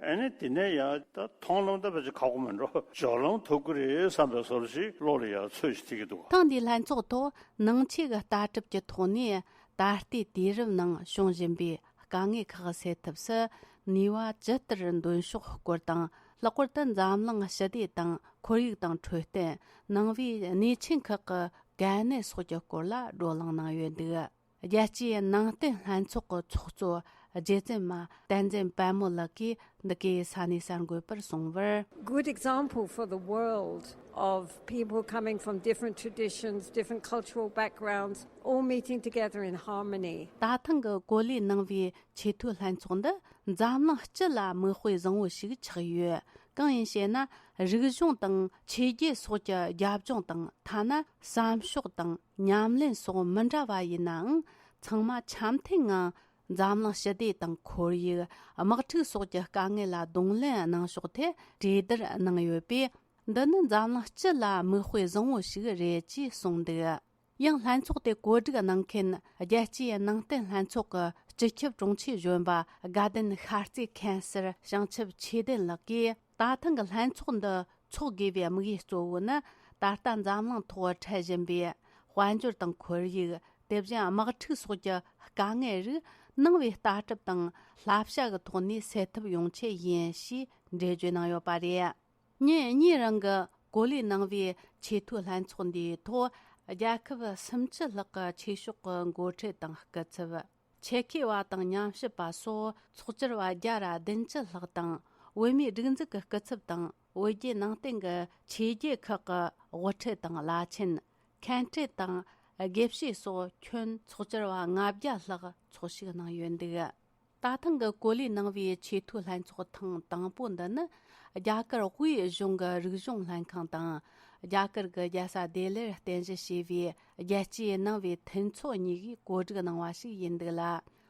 ཨ་ནི་དེ་ནས་ཡང་ད་མཐོང་ལམ་ད་ཕལ་ཆེར་ཁག་པོ་མིན་འགྲོ། སྦྱོར་ལམ་ཐོབ་ཀྱི་རེད་བསམ་པའི་བཟོ་འདྲ་ཞིག་བློ་ལ་ཡང་ཚོད་ཅིག་ཐིག་གི་འདུག་ཐེངས་འདིའི་ལྷན་ཚོགས་ཐོག་ནང་ཆོས་ཀྱི་ལྟ་གྲུབ་ཀྱི་ཐོག་ནས་ད་ལྟའི་དུས་རབས་ནང་བྱུང་བཞིན་པའི་དཀའ་ངལ་ཁག་སེལ་ཐབས་སུ་ནུས་པ་ཇི་ལྟར་འདོན་ཕྱོགས་སྐོར་དང་། ལྷག་པར་དུ་འཛམ་གླིང་ཞི་བདེ་དང་ཁོར་ཡུག་དང་འཕྲོད་བསྟེན། ནང་པའི་གནས་ཆེན་ཁག་གི་གལ་གནད་སོགས་ཀྱི་སྐོར་ལ་བགྲོ་གླེང་གནང་ཡོད་འདུག་རྒྱལ་སྤྱིའི་ནང་བསྟན་ལྷན་ཚོགས་ཀྱི་ཚོགས་གཙོ་རྗེ་བཙུན་མ་བསྟན་འཛིན་དཔལ་མོ་ལགས་ཀྱིས་འདི་གའི་ས་གནས་གསར་འགོད་པར་གསུངས་པར། Good example for the world of people coming from different traditions, different cultural backgrounds, all meeting together in harmony. ད་ཐེངས་ཀྱི་གོ་ལའི་ནང་པའི་ཆེས་མཐོའི་ལྷན་ཚོགས་འདི་འཛམ་གླིང་སྤྱི་ལ་མིག་དཔེ་བཟང་བོ་ཞིག་ཆགས་ཡོད། གང་ཡིན་ཞེ་ན། རིག་གཞུང་དང་ཆོས་བརྒྱུད་སོགས་ཀྱི་རྒྱབ་ལྗོངས་དང་། ཐ་ན་བསམ་ཕྱོགས་དང་ཉམས་ལེན་སོགས་མི་འདྲ་བ་ཡིན་ནའང་། ཚང་མ་འཆམ་མཐུན་ངང་འཛམ་གླིང་ཞི་བདེ་དང་ཁོར་ཡུག་དམག་འཁྲུག་སོགས་ཀྱི་དཀའ་ངལ་ལ་གདོང་ལེན་གནང་ཕྱོགས་ཐད་གྲོས་བསྡུར་གནང་ཡོད་པས། འདི་ནི་འཛམ་གླིང་སྤྱི་ལ་མིག་དཔེ་བཟང་བོ་ཞིག་རེད་ཅེས་གསུངས་འདུག་ཡང་ལྷན་ཚོགས་དེ་གོ་སྒྲིག་གནང་མཁན་རྒྱལ་སྤྱིའི་ནང་བསྟན་ལྷན་ཚོགས་ཀྱི་སྤྱི་ཁྱབ་དྲུང་ཆེ་གཞོན་པ་དགའ་ལྡན་ཤར་རྩེ་མཁན་ཟུར་བྱང་ཆུབ་ཆོས་ལྡན་ལགས་ཀྱིས། ད་ཐེངས་ཀྱི་ལྷན་ཚོགས་འདི་འཚོགས་དགོས་པའི་དམིགས་ཡུལ་གཙོ་བོ་ནི། ད་ལྟ་འཛམ་གླིང་ཐོག་འཕྲད་བཞིན་པའི་དཔལ་འབྱོར་དང་ཁོར་ཡུག་དེ་བཞིན་དམག་འཁྲུག་སོགས་ཀྱི་དཀའ་ངལ་རིགས་ནང་པའི་ལྟ་གྲུབ་དང་བསླབ་བྱ་གི་ཐོག་ནས་སེལ་ཐབས་ཡོང་ཆེད་ཡིན་ཞེས་འགྲེལ་བརྗོད་གནང་ཡོད་པ་རེད། ཉིན་གཉིས་རིང་གི་གོ་ལའི་ནང་པའི་ཆེས་མཐོའི་ལྷན་ཚོགས་འདིའི་ཐོག་རྒྱལ་ཁབ་སུམ་ཅུ་ལྷག་གི་ཆོས་ཕྱོགས་ཀྱི་འགོ་ཁྲིད་དང་སྐུ་ཚབ། ཆེད་མཁས་པ་དང་ཉམས་ཞིབ་པ་སོགས་ཚོགས་བཅར་བ་བརྒྱ་ར་བདུན་ཅུ་ལྷག་དང་། བོད་མིའི་སྒྲིག་འཛུགས་ཀྱི་སྐུ་ཚབ་དང་། བོད་བརྒྱུད་ནང་བསྟན་གྱི་ཆོས་བརྒྱུད་ཁག་གི་དབུ་ཁྲིད་དང་བླ་ཆེན། མཁན་སྤྲུལ་དང་དགེ་བཤེས་སོགས་ཁྱོན་ཚོགས་བཅར་བ་ལྔ་བརྒྱ་ལྷག་ཚོགས་ཞུགས་གནང་ཡོད་འདུག་ད་ཐེངས་ཀྱི་གོ་ལའི་ནང་པའི་ཆེས་མཐོའི་ལྷན་ཚོགས་ཐེངས་དང་པོ་འདི་ནི། རྒྱ་གར་དབུས་གཞུང་གི་རིག་གཞུང་ལྷན་ཁང་དང་། རྒྱ་གར་གྱི་རྒྱལ་ས་ལྡི་ལིར་རྟེན་གཞི་བྱས་པའི་རྒྱལ་སྤྱིའི་ནང་པའི་མཐུན་ཚོགས་གཉིས་ཀྱིས་གོ་སྒྲིག་གནང་བ་ཞིག་ཡིན་འདུག་ལ།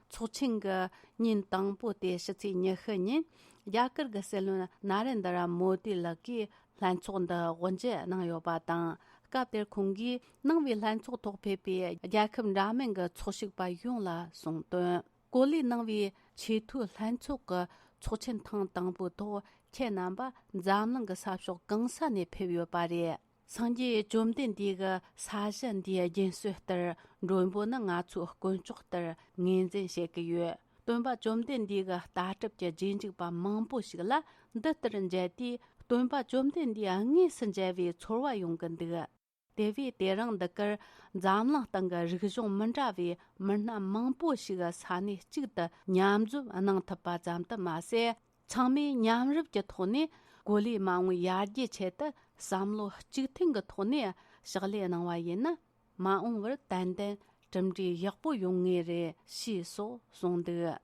ཚོགས་ཆེན་གྱི་ཉིན་དང་པོ་སྟེ་ཕྱི་ཚེས་ཉི་ཤུ་ཉིན། རྒྱ་གར་གྱི་སྲིད་བློན་ན་རེན་དྲ་མོ་དི་ལགས་ཀྱིས་ལྷན་ཚོགས་འདི་དབུ་འབྱེད་གནང་ཡོད་པ་དང་། སྐབས་དེར་ཁོང་གིས་ནང་པའི་ལྷན་ཚོགས་ཐོག་ཕེབས་པའི་རྒྱལ་ཁབ་འདྲ་མིན་གྱི་ཚོགས་ཞུགས་པ་ཡོངས་ལ་གསུང་དོན། གོ་ལའི་ནང་པའི་ཆེས་མཐོའི་ལྷན་ཚོགས་ཀྱི་ཚོགས་ཆེན་ཐེངས་དང་པོའི་ཐོག་ཁྱེད་རྣམ་པ་འཛམ་གླིང་གི་ས་ཕྱོགས་གང་ས་ནས་ཕེབས་ཡོད་པ་རེད། སངས་རྒྱས་བཅོམ་ལྡན་འདས་ཀྱི་ས་གཞི་འདིའི་རྒྱུན་སྲོལ་ལྟར་མགྲོན་པོ་ནི་ང་ཚོའི་དཀོན་མཆོག་ལྟར་ངོས་འཛིན་བྱེད་ཀྱི་ཡོད། སྟོན་པ་བཅོམ་ལྡན་འདས་ཀྱི་ལྟ་གྲུབ་ཀྱི་རྗེས་འཇུག་པ་མང་པོ་ཞིག་ལ་འདི་ལྟར་མཇལ་དུས། སྟོན་པ་བཅོམ་ལྡན་འདས་དངོས་སུ་མཇལ་བའི་ཚོར་བ་ཡོང་གི་འདུག་དེ་བས་དེ་རིང་འདི་གར་འཛམ་གླིང་སྟེང་གི་རིག་གཞུང་མི་འདྲ་བའི་མི་སྣ་མང་པོ་ཞིག་ས་གནས་གཅིག་ཏུ་མཉམ་འཛོམས་གནང་ཐུབ་པ་ཙམ་དུ་མ་ཟད། ཚང་མས་མཉམ་རུབ་ཀྱི་ཐོག་ནས་གོ་ལའི་མ་འོངས་ཡར་རྒྱས་ཆེད་དུ་བསམ་བློ་གཅིག་མཐུན་གྱི་ཐོག་ནས་ཕྱག་ལས་གནང་བ་ཡིན་ན། མ་འོངས་པར་ཏན་ཏན་གྲུབ་འབྲས་ཡག་པོ་ཡོང་ངེས་རེད། ཞེས་སོགས་གསུངས་འདུག་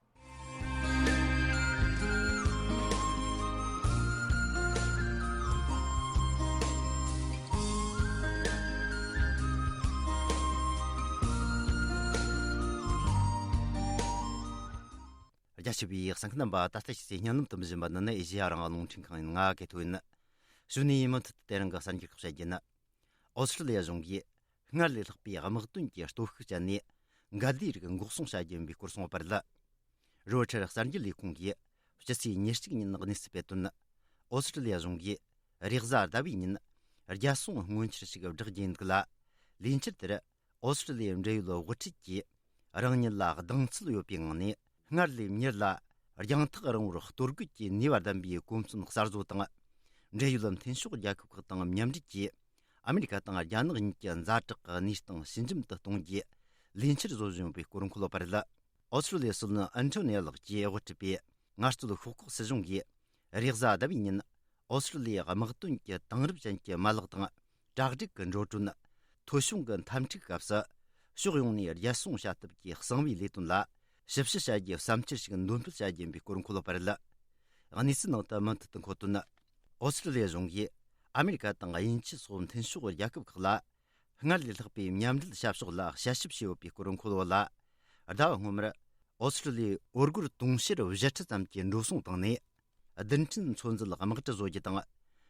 རྒྱ་ཆེ་བའི་གསན་མཁན་རྣམ་པ། ད་ལྟ་ཕྱི་ཚེས་བརྙན་ལམ་དུ་འཛིན་པ་འདི་ནི་ཨེ་ཤེ་ཡ་རང་དབང་རླུང་འཕྲིན་ཁང་ཡིན། ང་གི་ཐོ་ཡིན། གཞུག་ནས་མུ་མཐུད་དེ་རིང་གི་གསར་འགྱུར་ཁག་བཤད་རྒྱུ་ཡིན། ཨོ་སི་ཀྲི་ལི་ཡ་གཞུང་གིས་སྔར་ལས་ལྷག་པའི་དམག་དོན་གྱི་སྟོབས་ཤུགས་སྤྱད་ནས་འགལ་ཟླའི་རིགས་འགོག་སྲུང་བྱ་རྒྱུ་ཡིན་པའི་སྐོར་གསུངས་པ་རེད། རོའི་ཊར་གསར་འགྱུར་ལས་ཁུངས་ཀྱིས་སྤྱི་ཚེས་ཉེར་གཅིག་ཉིན་གནས་ཚུལ་སྤེལ་དོན། ཨོ་སི་ཀྲི་ལི་ཡ་གཞུང་གིས་རེས་གཟའ་ཟླ་བའི་ཉིན་རྒྱལ་སྲུང་སྔོན་འཆར་ཞིག་བསྒྲགས་རྒྱུ་ཡིན་འདུག་ལ། ལས་འཆར་དེར་ཨོ་སི་ཀྲི་ལི་ཡའི་འབྲེལ་ཡོད་དབུ་ཁྲིད་ཀྱིས་རང་ཉིད་ལ་གདེང་ཚོད་ཡོད་པའི་ངང་ནས། སྔར་ལས་མྱུར་ལ་རྒྱང་ཐག་རིང་བོར་གཏོར་རྒོལ་གྱི་ནུས་པ་ལྡན་པའི་གོ་མཚོན་གསར་བཟོ་དང་། འབྲེལ་ཡོད་མཐུན་ཕྱོགས་རྒྱལ་ཁབ་ཁག་དང་མཉམ་འབྲེལ་གྱིས་ཨ་མི་རི་ཀ་དང་རྒྱ་ནག་གཉིས་ཀྱི་ཛ་དྲག་གི་གནས་སྟངས་ཞི་འཇམ་དུ་གཏོང་རྒྱུའི་ལས་འཆར་བཟོ་བཞིན་ཡོད་པའི་སྐོར་འཁོད་ཡོད་པ་རེད། ཨོ་སི་ཀྲི་ལི་ཡའི་སྲིད་བློན་ཨན་ཐོ་ནི་ཡ་ལགས་ཀྱིས་དབུ་ཁྲིད་པའི་ངལ་རྩོལ་ཤོག་ཁག་སྲིད་གཞུང་གིས་རེས་གཟའ་ཟླ་བའི་ཉིན་ཨོ་སི་ཀྲི་ལི་ཡའི་དམག་དོན་གྱི་དེང་རབས་ཅན་གྱི་མ་ལག་དང་། གྲ་སྒྲིག་གི་འགྲོ་གྲོན། ཐོ་གཞུང་གི་འཐབ་འཁྲུག་སྐབས་སུ་ཕྱོགས་ཡོངས་ནས་རྒྱལ་སྲུང་བྱ་ཐབས་ཀྱི་གསང་བའི་ལས་དོན་ལ་ཞིབ་དཔྱད་བྱ་རྒྱུའི་བསམ་འཆར་ཞིག་འདོན་སྤེལ་བྱ་རྒྱུ་ཡིན་པའི་སྐོར་འཁོད་ཡོད་པ་རེད། གནས་ཚུལ་ནང་དུ་མུ་མཐུད་དུ་འཁོད་དོན། ཨོ་སི་ཀྲི་ལི་ཡ་གཞུང་གིས་ཨ་མི་རི་ཀ་དང་དབྱིན་ཇི་སོགས་མཐུན་ཕྱོགས་རྒྱལ་ཁབ་ཁག་ལ། སྔར་ལས་ལྷག་པའི་མཉམ་འབྲེལ་བྱ་ཕྱོགས་ལ་དཔྱད་ཞིབ་བྱས་ཡོད་པའི་སྐོར་འཁོད་ཡོད་ལ། ཟླ་བ་སྔོན་མར་ཨོ་སི་ཀྲུ་ལི་ཡའི་འོར་སྒོར་དུང་ཕྱུར་བཞི་ཁྲི་ཙམ་གྱི་འགྲོ་སོང་བཏང་ནས། བདུན་ཕྲག་འཚོ་འཛུལ་དམག་གྲུ་བཟོ་རྒྱུ་དང་།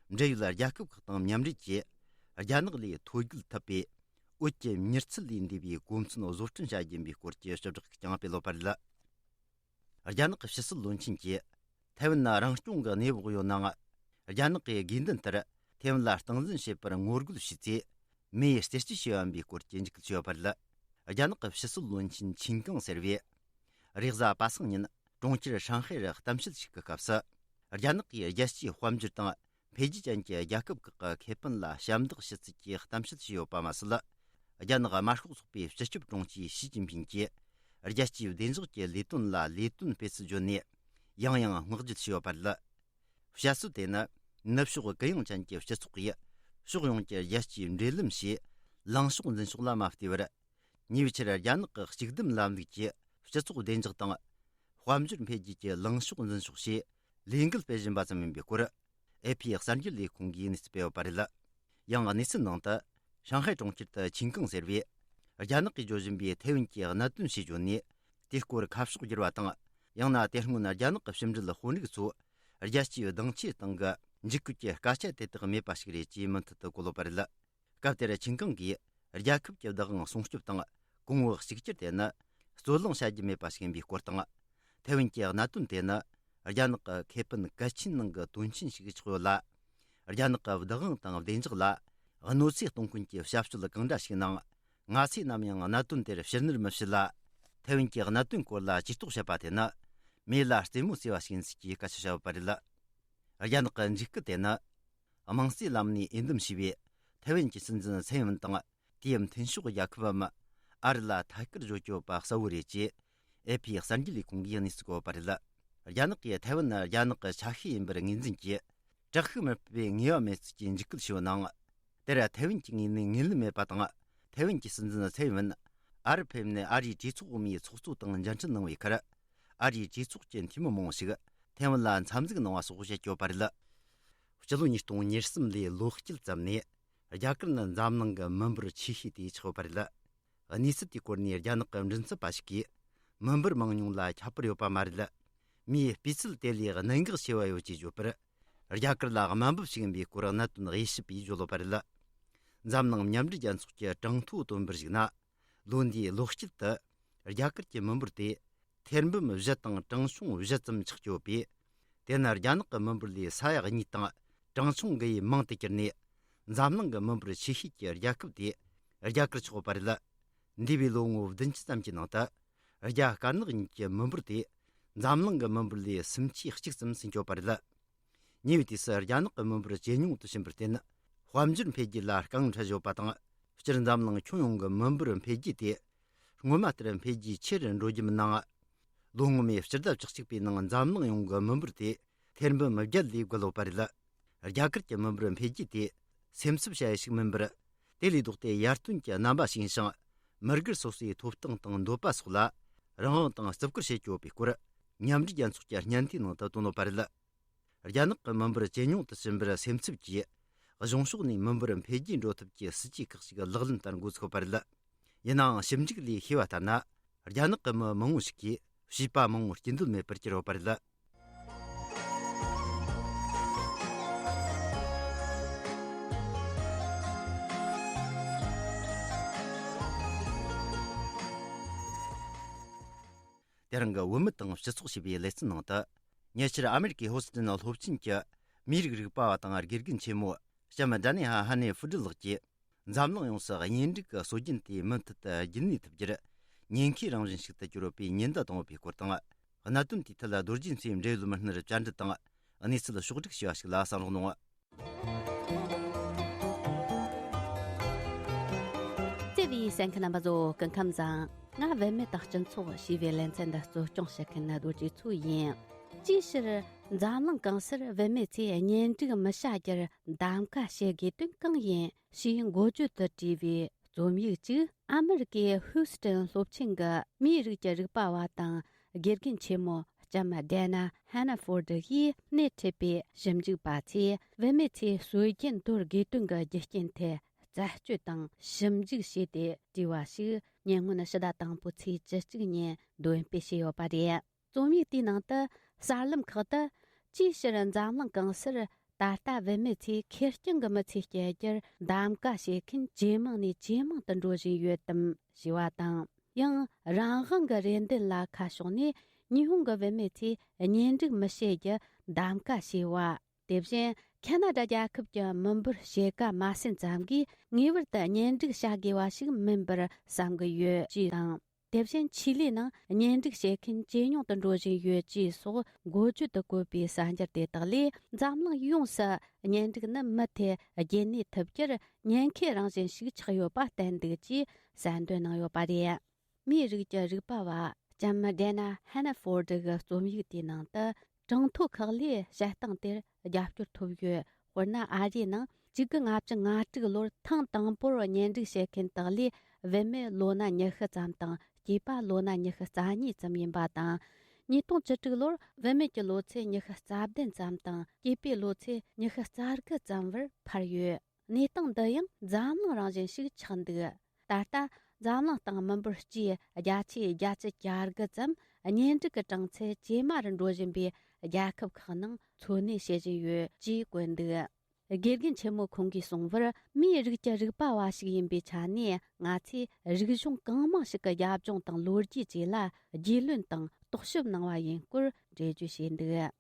འབྲེལ་ཡོད་རྒྱལ་ཁབ་ཁག་དང་མཉམ་འབྲེལ་གྱིས་རྒྱ་ནག་ལས་ཐོ་འགོད་ཐུབ་པའི་འོད་ཀྱི་མྱུར་ཚད་ལས་འདས་པའི་གོ་མཚོན་བཟོ་སྐྲུན་བྱ་རྒྱུ་ཡིན་པའི་སྐོར་གྱི་ཞིབ་བསྒྲགས་ཤིག་ཀྱང་སྤེལ་ཡོད་པ་རེད། རྒྱ་ནག་གི་ཕྱི་སྲིད་བློན་ཆེན་གྱིས། ཐའེ་ཝན་ནི་རང་སྐྱོང་གི་གནས་བབ་ཡོད་ནའང་། རྒྱ་ནག་གི་དགོས་འདུན་ལྟར་ཐའེ་ཝན་ལ་སྟངས་འཛིན་བྱེད་པར་ངོ་རྒོལ་བྱས་ཚེ། མེ་ཡིས་རྩད་གཅོད་བྱས་པ་ཡིན་པའི་སྐོར་གྱི་འཇིགས་སྐུལ་བྱས་ཡོད་པ་རེད། རྒྱ་ནག་གི་ཕྱི་སྲིད་བློན་ཆེན་ཆིན་ཀང་ཟེར་བས། རེས་གཟའ་པ་སངས་ཉིན་གྲོང་ཁྱེར་ཧྲང་ཧའེ་རུ་གཏམ་བཤད་ཞིག་གི་སྐབས་སུ། རྒྱ་ནག་གིས་རྒྱལ་སྤྱིའི་དཔལ་འབྱོར་དང་འཕེལ་རྒྱས་ཅན་གྱི་རྒྱལ་ཁབ་ཁག་གི་ཁེ་ཕན་ལ་ཞབས་འདེགས་ཞུ་ཚུལ་གྱི་གཏམ་བཤད་བྱས་ཡོད་པ་མ་ཟད། རྒྱ་ནག་དམར་ཤོག་ཚོགས་པའི་སྤྱི་ཁྱབ་དྲུང་ཆེ་ཞི་ཅིན་ཕིན་གྱིས་རྒྱལ་སྤྱིའི་བདེ་འཇགས་ཀྱི་ལས་དོན་ལ་ལས་དོན་སྤེལ་ཚུལ་བརྗོད་ནས། ཡང་ཡང་བསྔགས་བརྗོད་བྱས་ཡོད་པ་རེད། བཤད་སྲོལ་དེ་ནི། ནུབ་ཕྱོགས་གུ་ཡངས་ཅན་གྱི་སྤྱི་ཚོགས་ཀྱིས་ཕྱོགས་ཡོངས་ཀྱི་རྒྱལ་སྤྱིའི་འབྲེལ་ལམ་ཞེས་ལངས་ཕྱོགས་འཛིན་ཕྱོགས་ལ་མ་བལྟས་པར། ཉེ་བའི་ཆར་རྒྱ་ནག་གི་གཅིག་སྡུད་ལམ་ལུགས་ཀྱིས་སྤྱི་ཚོགས་བདེ་འཇགས་དང་། དཔལ་འབྱོར་འཕེལ་རྒྱས་ཀྱི་ལངས་ཕྱོགས་འཛིན་ཕྱོགས་ཞེས་ལས་འགུལ་སྤེལ་བཞིན་པ་ཙམ་ཡིན་པའི་སྐོར། ཨེ་ཕི་གསར་འགྱུར་ལས་ཁུངས་ཀྱིས་གནས་ཚུལ་སྤེལ་ཡོད་པ་རེད། ཡང་གནས་ཚུལ་ནང་དུ། ཧྲང་ཧའེ་གྲོང་ཁྱེར་དུ་ཆིན་ཀང་ཟེར་བས། རྒྱ་ནག་གིས་བརྗོད་བཞིན་པའི་ཐའེ་ཝན་གྱི་གནད་དོན་ཞེས་བརྗོད་ནས། དེའི་སྐོར་ཁ་ཕྱོགས་བསྒྱུར་བ་དང་། ཡང་ན་དེ་སྔོན་རྒྱ་ནག་གི་ཕྱི་འབྲེལ་དཔོན་རིགས་ཚོ། རྒྱལ་སྤྱིའི་གདེང་ཆའི་སྟེང་གི་འཇིགས་སྐུལ་གྱི་སྐད་ཆ་དེ་དག་མེད་པ་ཞིག་རེད་ཅེས་མུ་མཐུད་དུ་གོ་ལོག་པ་རེད། སྐབས་དེར་ཆིན་ཀང་གིས། རྒྱལ་ཁབ་ཀྱི་བདག་དབང་སྲུང་སྐྱོབ་དང་། གོང་བུ་གཅིག་གྱུར་དེ་ནི། རྩོད་གླེང་བྱ་རྒྱུ་མེད་པ་ཞིག་ཡིན་པའི་སྐོར་དང་། ཐའེ་ཝན་གྱི་གནད་དོན་དེ་ནི། རྒྱ་ནག་གི་ཁེ་ཕན་གལ་ཆེན་ནང་གི་དོན་ཆེན་ཞིག་ཆགས་ཡོད་ལ། རྒྱ་ནག་གི་བདག་དབང་དང་བདེ་འཇགས་ལ་གནོད་འཚེ་གཏོང་མཁན་གྱི་བྱ་སྤྱོད་གང་འདྲ་ཞིག་ནང་། ང་ཚོས་ནམ་ཡང་གནད་དོན་དེར་ཕྱིར་ནུར་མི་བྱེད་ལ། ཐའེ་ཝན་གྱི་གནད་དོན་སྐོར་ལ་ཇུས་གཏོགས་བྱེད་པ་དེ་ནི། མེ་ལ་རྩེད་མོ་རྩེ་བ་ཞིག་ཡིན་ཚུལ་གྱི་སྐད་ཆ་བཤད་ཡོད་པ་རེད། རྒྱ་ནག་གི་འཇིགས་སྐུལ་དེ་ནི། དམངས་གཙོའི་ལམ་ནས་འོས་འདེམས་བྱས་པའི་ཐའེ་ཝན་གྱི་སྲིད་འཛིན་ཚའེ་ཝན་དང་། དེའི་མཐུན་ཕྱོགས་རྒྱལ་ཁབ་བམ། ཨ་རི་ལ་ཐད་ཀར་བརྗོད་ཀྱི་ཡོད་པ་གསལ་བོ་རེད་ཅེས། ཨེ་ཕི་གསར་འགྱུར་ལས་ཁུངས་ཀྱིས་གནས་ཚུལ་བཀོད་པ་རེད། རྒྱ་ནག་གིས་ཐའེ་ཝན་ནི་རྒྱ་ནག་གི་ཆ་ཤས་ཡིན་པར་ངོས་འཛིན་གྱིས། དྲག་ཤུགས་མི་སྤེལ་བའི་ངེས་པ་མེད་ཚུལ་གྱི་འཇིགས་སྐུལ་ཞུས་པ་ནང་། དེར་ཐའེ་ཝན་གྱི་ངོས་ནས་ངོས་ལེན་མེད་པ་དང་། ཐའེ་ཝན་གྱི་སྲིད་འཛིན་ཚའེ་ཝན། ཨ་རི་ཕེབས་ནས་ཨ་རིའི་གྲོས་ཚོགས་འོག་མའི་ཚོགས་གཙོ་དང་མཇལ་འཕྲད་གནང་བའི་ཁར། ཨ་རིའི་གྲོས་ཚོགས་ཀྱི་འཐུས་མི་མང་པོ་ཞིག་ཐའེ་ཝན་ལ་འཚམས་གཟིགས་གནང་བ་སོགས་བྱེད་ཀྱི་ཡོད་པ་རེད། སྤྱི་ལོ་ཉིས་སྟོང་ཉེར་གསུམ་ལོའི་ལོ་དཀྱིལ་ཙམ་ནས། རྒྱ་གར་ནི་འཛམ་གླིང་གི་མི་འབོར་ཆེ་ཤོས་དེ་ཆགས་ཡོད་པ་རེད། གནས་ཚུལ་དེའི་སྐོར་ནས་རྒྱ་ནག་གི་མགྲིན་ཚབ་པ་ཞིག་གིས། མི་འབོར་མང་ཉུང་ལ་ཁྱད་པར་ཡོད་པ་མ་རེད། མིའི་སྤུས་ཚད་དེ་ལས་གནད་འགག་ཆེ་བ་ཡོད་ཅེས་བརྗོད་པར། རྒྱ་གར་ལ་དམའ་འབེབས་ཤིག་ཡིན་པའི་སྐོར་གནད་དོན་དབྱེ་ཞིབ་པས་བརྗོད་ཡོད་པ་རེད། འཛམ་གླིང་མཉམ་འབྲེལ་རྒྱལ་ཚོགས་ཀྱི་གྲངས་ཐོ་བཏོན་པར་གཞིགས་ན། ལོ་འདིའི་ལོ་དཀྱིལ་དུ། རྒྱ་གར་གྱི་མི་འབོར་དེ། ཐེར་འབུམ་བཞི་དང་གྲངས་ཆུང་བཞི་ཙམ་ཆགས་ཀྱི་ཡོད་པས། དེ་ནི་རྒྱ་ནག་གི་མི་འབོར་ལས་ས་ཡ་གཉིས་དང་གྲངས་ཆུང་དགུ་ཡིས་མང་དུ་གྱུར་ནས། འཛམ་གླིང་གི་མི་འབོར་ཆེ་ཤོས་ཀྱི་རྒྱལ་ཁབ་དེ་རྒྱ་གར་ཆགས་ཡོད་པ་རེད། འདས་པའི་ལོ་ངོ་བདུན་ཅུ་ཙམ་གྱི་ནང་དུ། རྒྱ་དཀར་ནག་གཉིས་ཀྱི་མི་འབོར་དེ་འཛམ་གླིང་གི་མི་འབོར་ལས་སུམ་ཆའི་གཅིག་ཙམ་ཟིན་ཡོད་པ་རེད། ཉེ་བའི་དུས་སུ་རྒྱ་ནག་གི་མི་འབོར་ཇེ་ཉུང་དུ་ཕྱིན་པར་བརྟེན། དཔལ་འབྱོར་འཕེལ་རྒྱས་ལ་རྐང་འཁྲི་བཞག་པ་དང་། སྤྱིར་འཛམ་གླིང་ཁྱོན་ཡོངས་ཀྱི་མི་འབོར་འཕེལ་རྒྱས་དེ། སྔོན་མ་ལྟར་འཕེལ་རྒྱས་ཆེ་རུ་འགྲོ་རྒྱུ་མིན་ནའང་། ལོ་སྔོན་མའི་སྤྱི་ཟླ་བཅུ་གཅིག་པའི་ནང་འཛམ་གླིང་ཡོངས་ཀྱི་མི་འབོར་དེ་ཐེར་འབུམ་བརྒྱད་ལས་བརྒལ་ཡོད་པ་རེད། རྒྱ་གར་གྱི་མི་འབོར་འཕེལ་རྒྱས་དེ་སེམས་འཚབ་བྱ་ཡུལ་ཞིག་མིན་པར། དེ་ལས་ལྡོག་སྟེ་ཡར་ཐོན་གྱི་རྣམ་པ་ཞིག་ཡིན་ཞིང་། མི་སྒེར་སོ་སོའི་ཐོབ་ཐང་དང་འདོད་པ་སོགས་ལ་རང་དབང་དང་བརྩི་བཀུར་བྱེད་ཀྱི་ཡོད་པའི་སྐོར། མཉམ་འབྲེལ་རྒྱལ་ཚོགས་ཀྱི་སྙན་ཐོའི་ནང་དུ་བཏོན་ཡོད་པ་རེད། རྒྱ་ནག་གི་མི་འབོར་ཇེ་ཉུང་དུ་ཕྱིན་པར་སེམས་འཚབ་ཀྱིས། གཞུང་ཕྱོགས་ནས་མི་འབོར་འཕེལ་རྒྱས་འགྲོ་ཐབས་ཀྱི་སྲིད་ཇུས་ཁག་ཅིག་ལག་ལེན་བསྟར་འགོ་ཚུགས་པ་རེད། ཡིན་ནའང་ཞིབ་འཇུག་ལས་ཤེས་པ་ལྟར་ན། རྒྱ་ནག་གི་མི་མང་བོ་ཞིག་གིས་བྱིས་པ་མང་བོ་སྐྱེ་འདོད་མེད་པར་གྱུར་ཡོད་པ་རེད། དེ་རིང་གི་བུད་མེད་དང་སྤྱི་ཚོགས་ཞེས་པའི་ལེ་ཚན་ནང་དུ། ཉེ་ཆར་ཨ་མེ་རི་ཀའི་ཧོ་སི་ཏན་སློབ་ཆེན་གྱི་མིའི་རིགས་རིག་པ་བ་དང་དགེ་རྒན་ཆེན་མོ་ལྕམ་ཌ་ནི་ཧ་ཧ་ནེ་ཧྥུ་ཀྲི་ལགས་ཀྱིས། འཛམ་གླིང་ཡོངས་སུ་གཉེན་སྒྲིག་གི་སྲོལ་རྒྱུན་དེ་མུ་མཐུད་དུ་རྒྱུན་གནས་ཐུབ་རྒྱུར་ཉེན་ཁའི་རང་བཞིན་ཞིག་ཏུ་གྱུར་ཡོད་པའི་ཉེན་བརྡ་བཏང་ཡོད་པའི་སྐོར་དང་། གནད་དོན་དེའི་ཐད་རྡོ་རྗེ་མཚོའི་འབྲེལ་ཡོད་མི་སྣར་བཅར་འདྲི་དང་། གནས་ཚུལ་ཕྱོགས་བསྒྲིགས་བྱས་པ་ཞིག་ལ་གསན་རོགས་གནང་། བརྩེ་བའི་གསན་མཁན་རྣམ་པ་ཚོ་སྐུ་ཁམས་བཟང་། ང་བུད་མེད་དང་སྤྱི་ཚོགས་ཞེས་པའི་ལེ་ཚན་འདི་གཙོ་སྐྱོང་བྱེད་མཁན་རྡོ་རྗེ་མཚོ་ཡིན། ཅིའི་ཕྱིར་འཛམ་གླིང་གང་སར་བུད་མེད་ཚོས་གཉེན་སྒྲིག་མི་བྱ་རྒྱུར་གདམ་ག་བྱེད་དགོས་དོན་གང་ཡིན་ཞེས་འགོ་བརྗོད་དུ་བྲིས་པའི་རྩོམ་ཡིག་ཅིག་ཨ་མེ་རི་ཀའི་ཧུའུ་སི་ཏན་སློབ་ཆེན་གྱི་མིའི་རིགས་ཀྱི་རིག་པ་བ་དང་དགེ་རྒན་ཆེན་མོ་ལྕམ་ཌེ་ན་ཧན་ན་ཧྥོར་ཌི་ཡིས་སྣེ་ཁྲིད་པའི་ཞིབ་འཇུག་པ་ཚོས་བུད་མེད་ཚོས་སྲོལ་རྒྱུན་དོར་དགོས་དོན་གྱི་རྒྱུ་རྐྱེན་ཐད་ རྩད་གཅོད་དང་ཞིབ་འཇུག་བྱས་ཏེ་བྲིས་པ་ཞིག་ཉེ་སྔོན་ཕྱི་ཟླ་དང་པོའི་ཚེས་བཅུ་གཅིག་ཉིན་འདོན་སྤེལ་བྱས་ཡོད་པ་རེད། རྩོམ་ཡིག་དེའི་ནང་དུ་གསར་ལམ་ཁག་ཏུ་ཅིའི་ཕྱིར་འཛམ་གླིང་གང་སར་ད་ལྟ་བུད་མེད་ཚོས་ཁེར་རྐྱང་གི་མི་ཚེ་སྐྱེལ་རྒྱུར་གདམ་ག་བྱེད་མཁན་ཇེ་མང་ནས་ཇེ་མང་དུ་འགྲོ་བཞིན་ཡོད་དམ་ཞེས་པ་དང་། ཡང་རང་དབང་གི་རེ་འདུན་ལ་ཁ་ཕྱོགས་ནས་ཉི་ཧོང་གི་བུད་མེད་ཚོས་གཉེན་སྒྲིག་མི་བྱེད་རྒྱུ་གདམ་ག་བྱས་པ། དེ་བཞིན་ཁ་ན་ཌ་རྒྱལ་ཁབ་ཀྱི་མི་འབོར་ཕྱེད་ཀ་མ་ཟིན་ཙམ་གྱིས་ངེས་པར་དུ་གཉེན་སྒྲིག་བྱ་དགོས་པ་ཞིག་མིན་པར་བསམ་གྱི་ཡོད་ཅེས་དང་། དེ་བཞིན་ཆི་ལི་ནང་གཉེན་སྒྲིག་བྱེད་མཁན་ཇེ་ཉུང་དུ་འགྲོ་བཞིན་ཡོད་ཅེས་སོགས་འགོ་བརྗོད་དུ་བཀོད་པའི་གསར་འགྱུར་དེ་དག་ལས། འཛམ་གླིང་ཡོངས་སུ་གཉེན་སྒྲིག་ནི་མུ་མཐུད་རྒྱུན་གནས་ཐུབ་རྒྱུར་ཉེན་ཁའི་རང་བཞིན་ཞིག་ཆགས་ཡོད་པ་བསྟན་འདུག་ཅེས་གསལ་འདོན་གནང་ཡོད་པ་རེད། མིའི་རིགས་ཀྱི་རིག་པ་བ་ལྕམ་ཌེ་ན་ཧན་ན་ཧྥོར་ཌི་གི་རྩོམ་ཡིག་དེའི་ནང་དུ། གྲངས་ཐོ་ཁག་ལས་བཤད་སྟངས་དེར་རྒྱབ་སྐྱོར་ཐོབ་ཡོད། དཔེར་ན། ཨ་རིའི་ནང་གཅིག་དགུ་ལྔ་བཅུ་ང་དྲུག་ལོར་ཐེངས་དང་པོར་གཉེན་སྒྲིག་བྱེད་མཁན་དག་ལས་བུད་མེད་ལོ་ན་ཉི་ཤུ་ཙམ་དང་སྐྱེས་པ་ལོ་ན་ཉི་ཤུ་རྩ་གཉིས་ཙམ་ཡིན་པ་དང་། ཉིས་སྟོང་བཅུ་དྲུག་ལོར་བུད་མེད་ཀྱི་ལོ་ཚད་ཉི་ཤུ་རྩ་བདུན་ཙམ་དང་སྐྱེས་པའི་ལོ་ཚད་ཉི་ཤུ་རྩ་དགུ་ཙམ་བར་འཕར་ཡོད། གནས་སྟངས་འདི་ཡང་འཛམ་གླིང་རང་བཞིན་ཞིག་ཆགས་འདུག། ད་ལྟ་འཛམ་གླིང་སྟེང་མི་འབོར་སྤྱིའི་བརྒྱ་ཆའི་བརྒྱད་ཅུ་གྱ་དགུ་ཙམ་གཉེན་སྒྲིག་གི་གྲངས་ཚད་ཇེ་དམའ་རུ་འགྲོ་བཞིན་པའི་རྒྱལ་ཁབ་ཁག་ནང་འཚོ་གནས་བྱེད་བཞིན་ཡོད་ཅེས་བཀོད་འདུག། དགེ་རྒན་ཆེན་མོ་ཁོང་གིས་གསུངས་པར། མིའི་རིགས་ཀྱི་རིག་པ་བ་ཞིག་ཡིན་པའི་ཆ་ནས། ང་ཚོས་རིག་གཞུང་གང་མང་ཞིག་གི་རྒྱབ་ལྗོངས་དང་ལོ་རྒྱུས་བཅས་ལ་རྒྱུས་ལོན་དང་རྟོག་ཞིབ་གནང་བ་ཡིན་སྐོར་འགྲེལ་བརྗོད་བྱས་འདུག།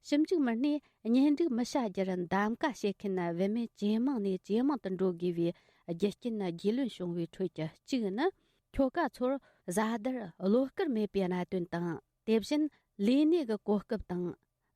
ཞིབ་འཇུག་མི་སྣས་གཉེན་སྒྲིག་མི་བྱ་རྒྱུར་གདམ་ག་བྱེད་མཁན་བུད་མེད་ཇེ་མང་ནས་ཇེ་མང་དུ་འགྲོ་དགོས་པའི་རྒྱུ་རྐྱེན་རྒྱུས་ལོན་བྱུང་བའི་ཁྲོད་ཀྱི་གཅིག་ནི། ཁྱོ་ག་ཚོར་བཟའ་ཟླར་བློ་དཀར་མེད་པའི་གནད་དོན་དང་། དེ་བཞིན་ལས་གནས་ཀྱི་གོ་སྐབས་དང་།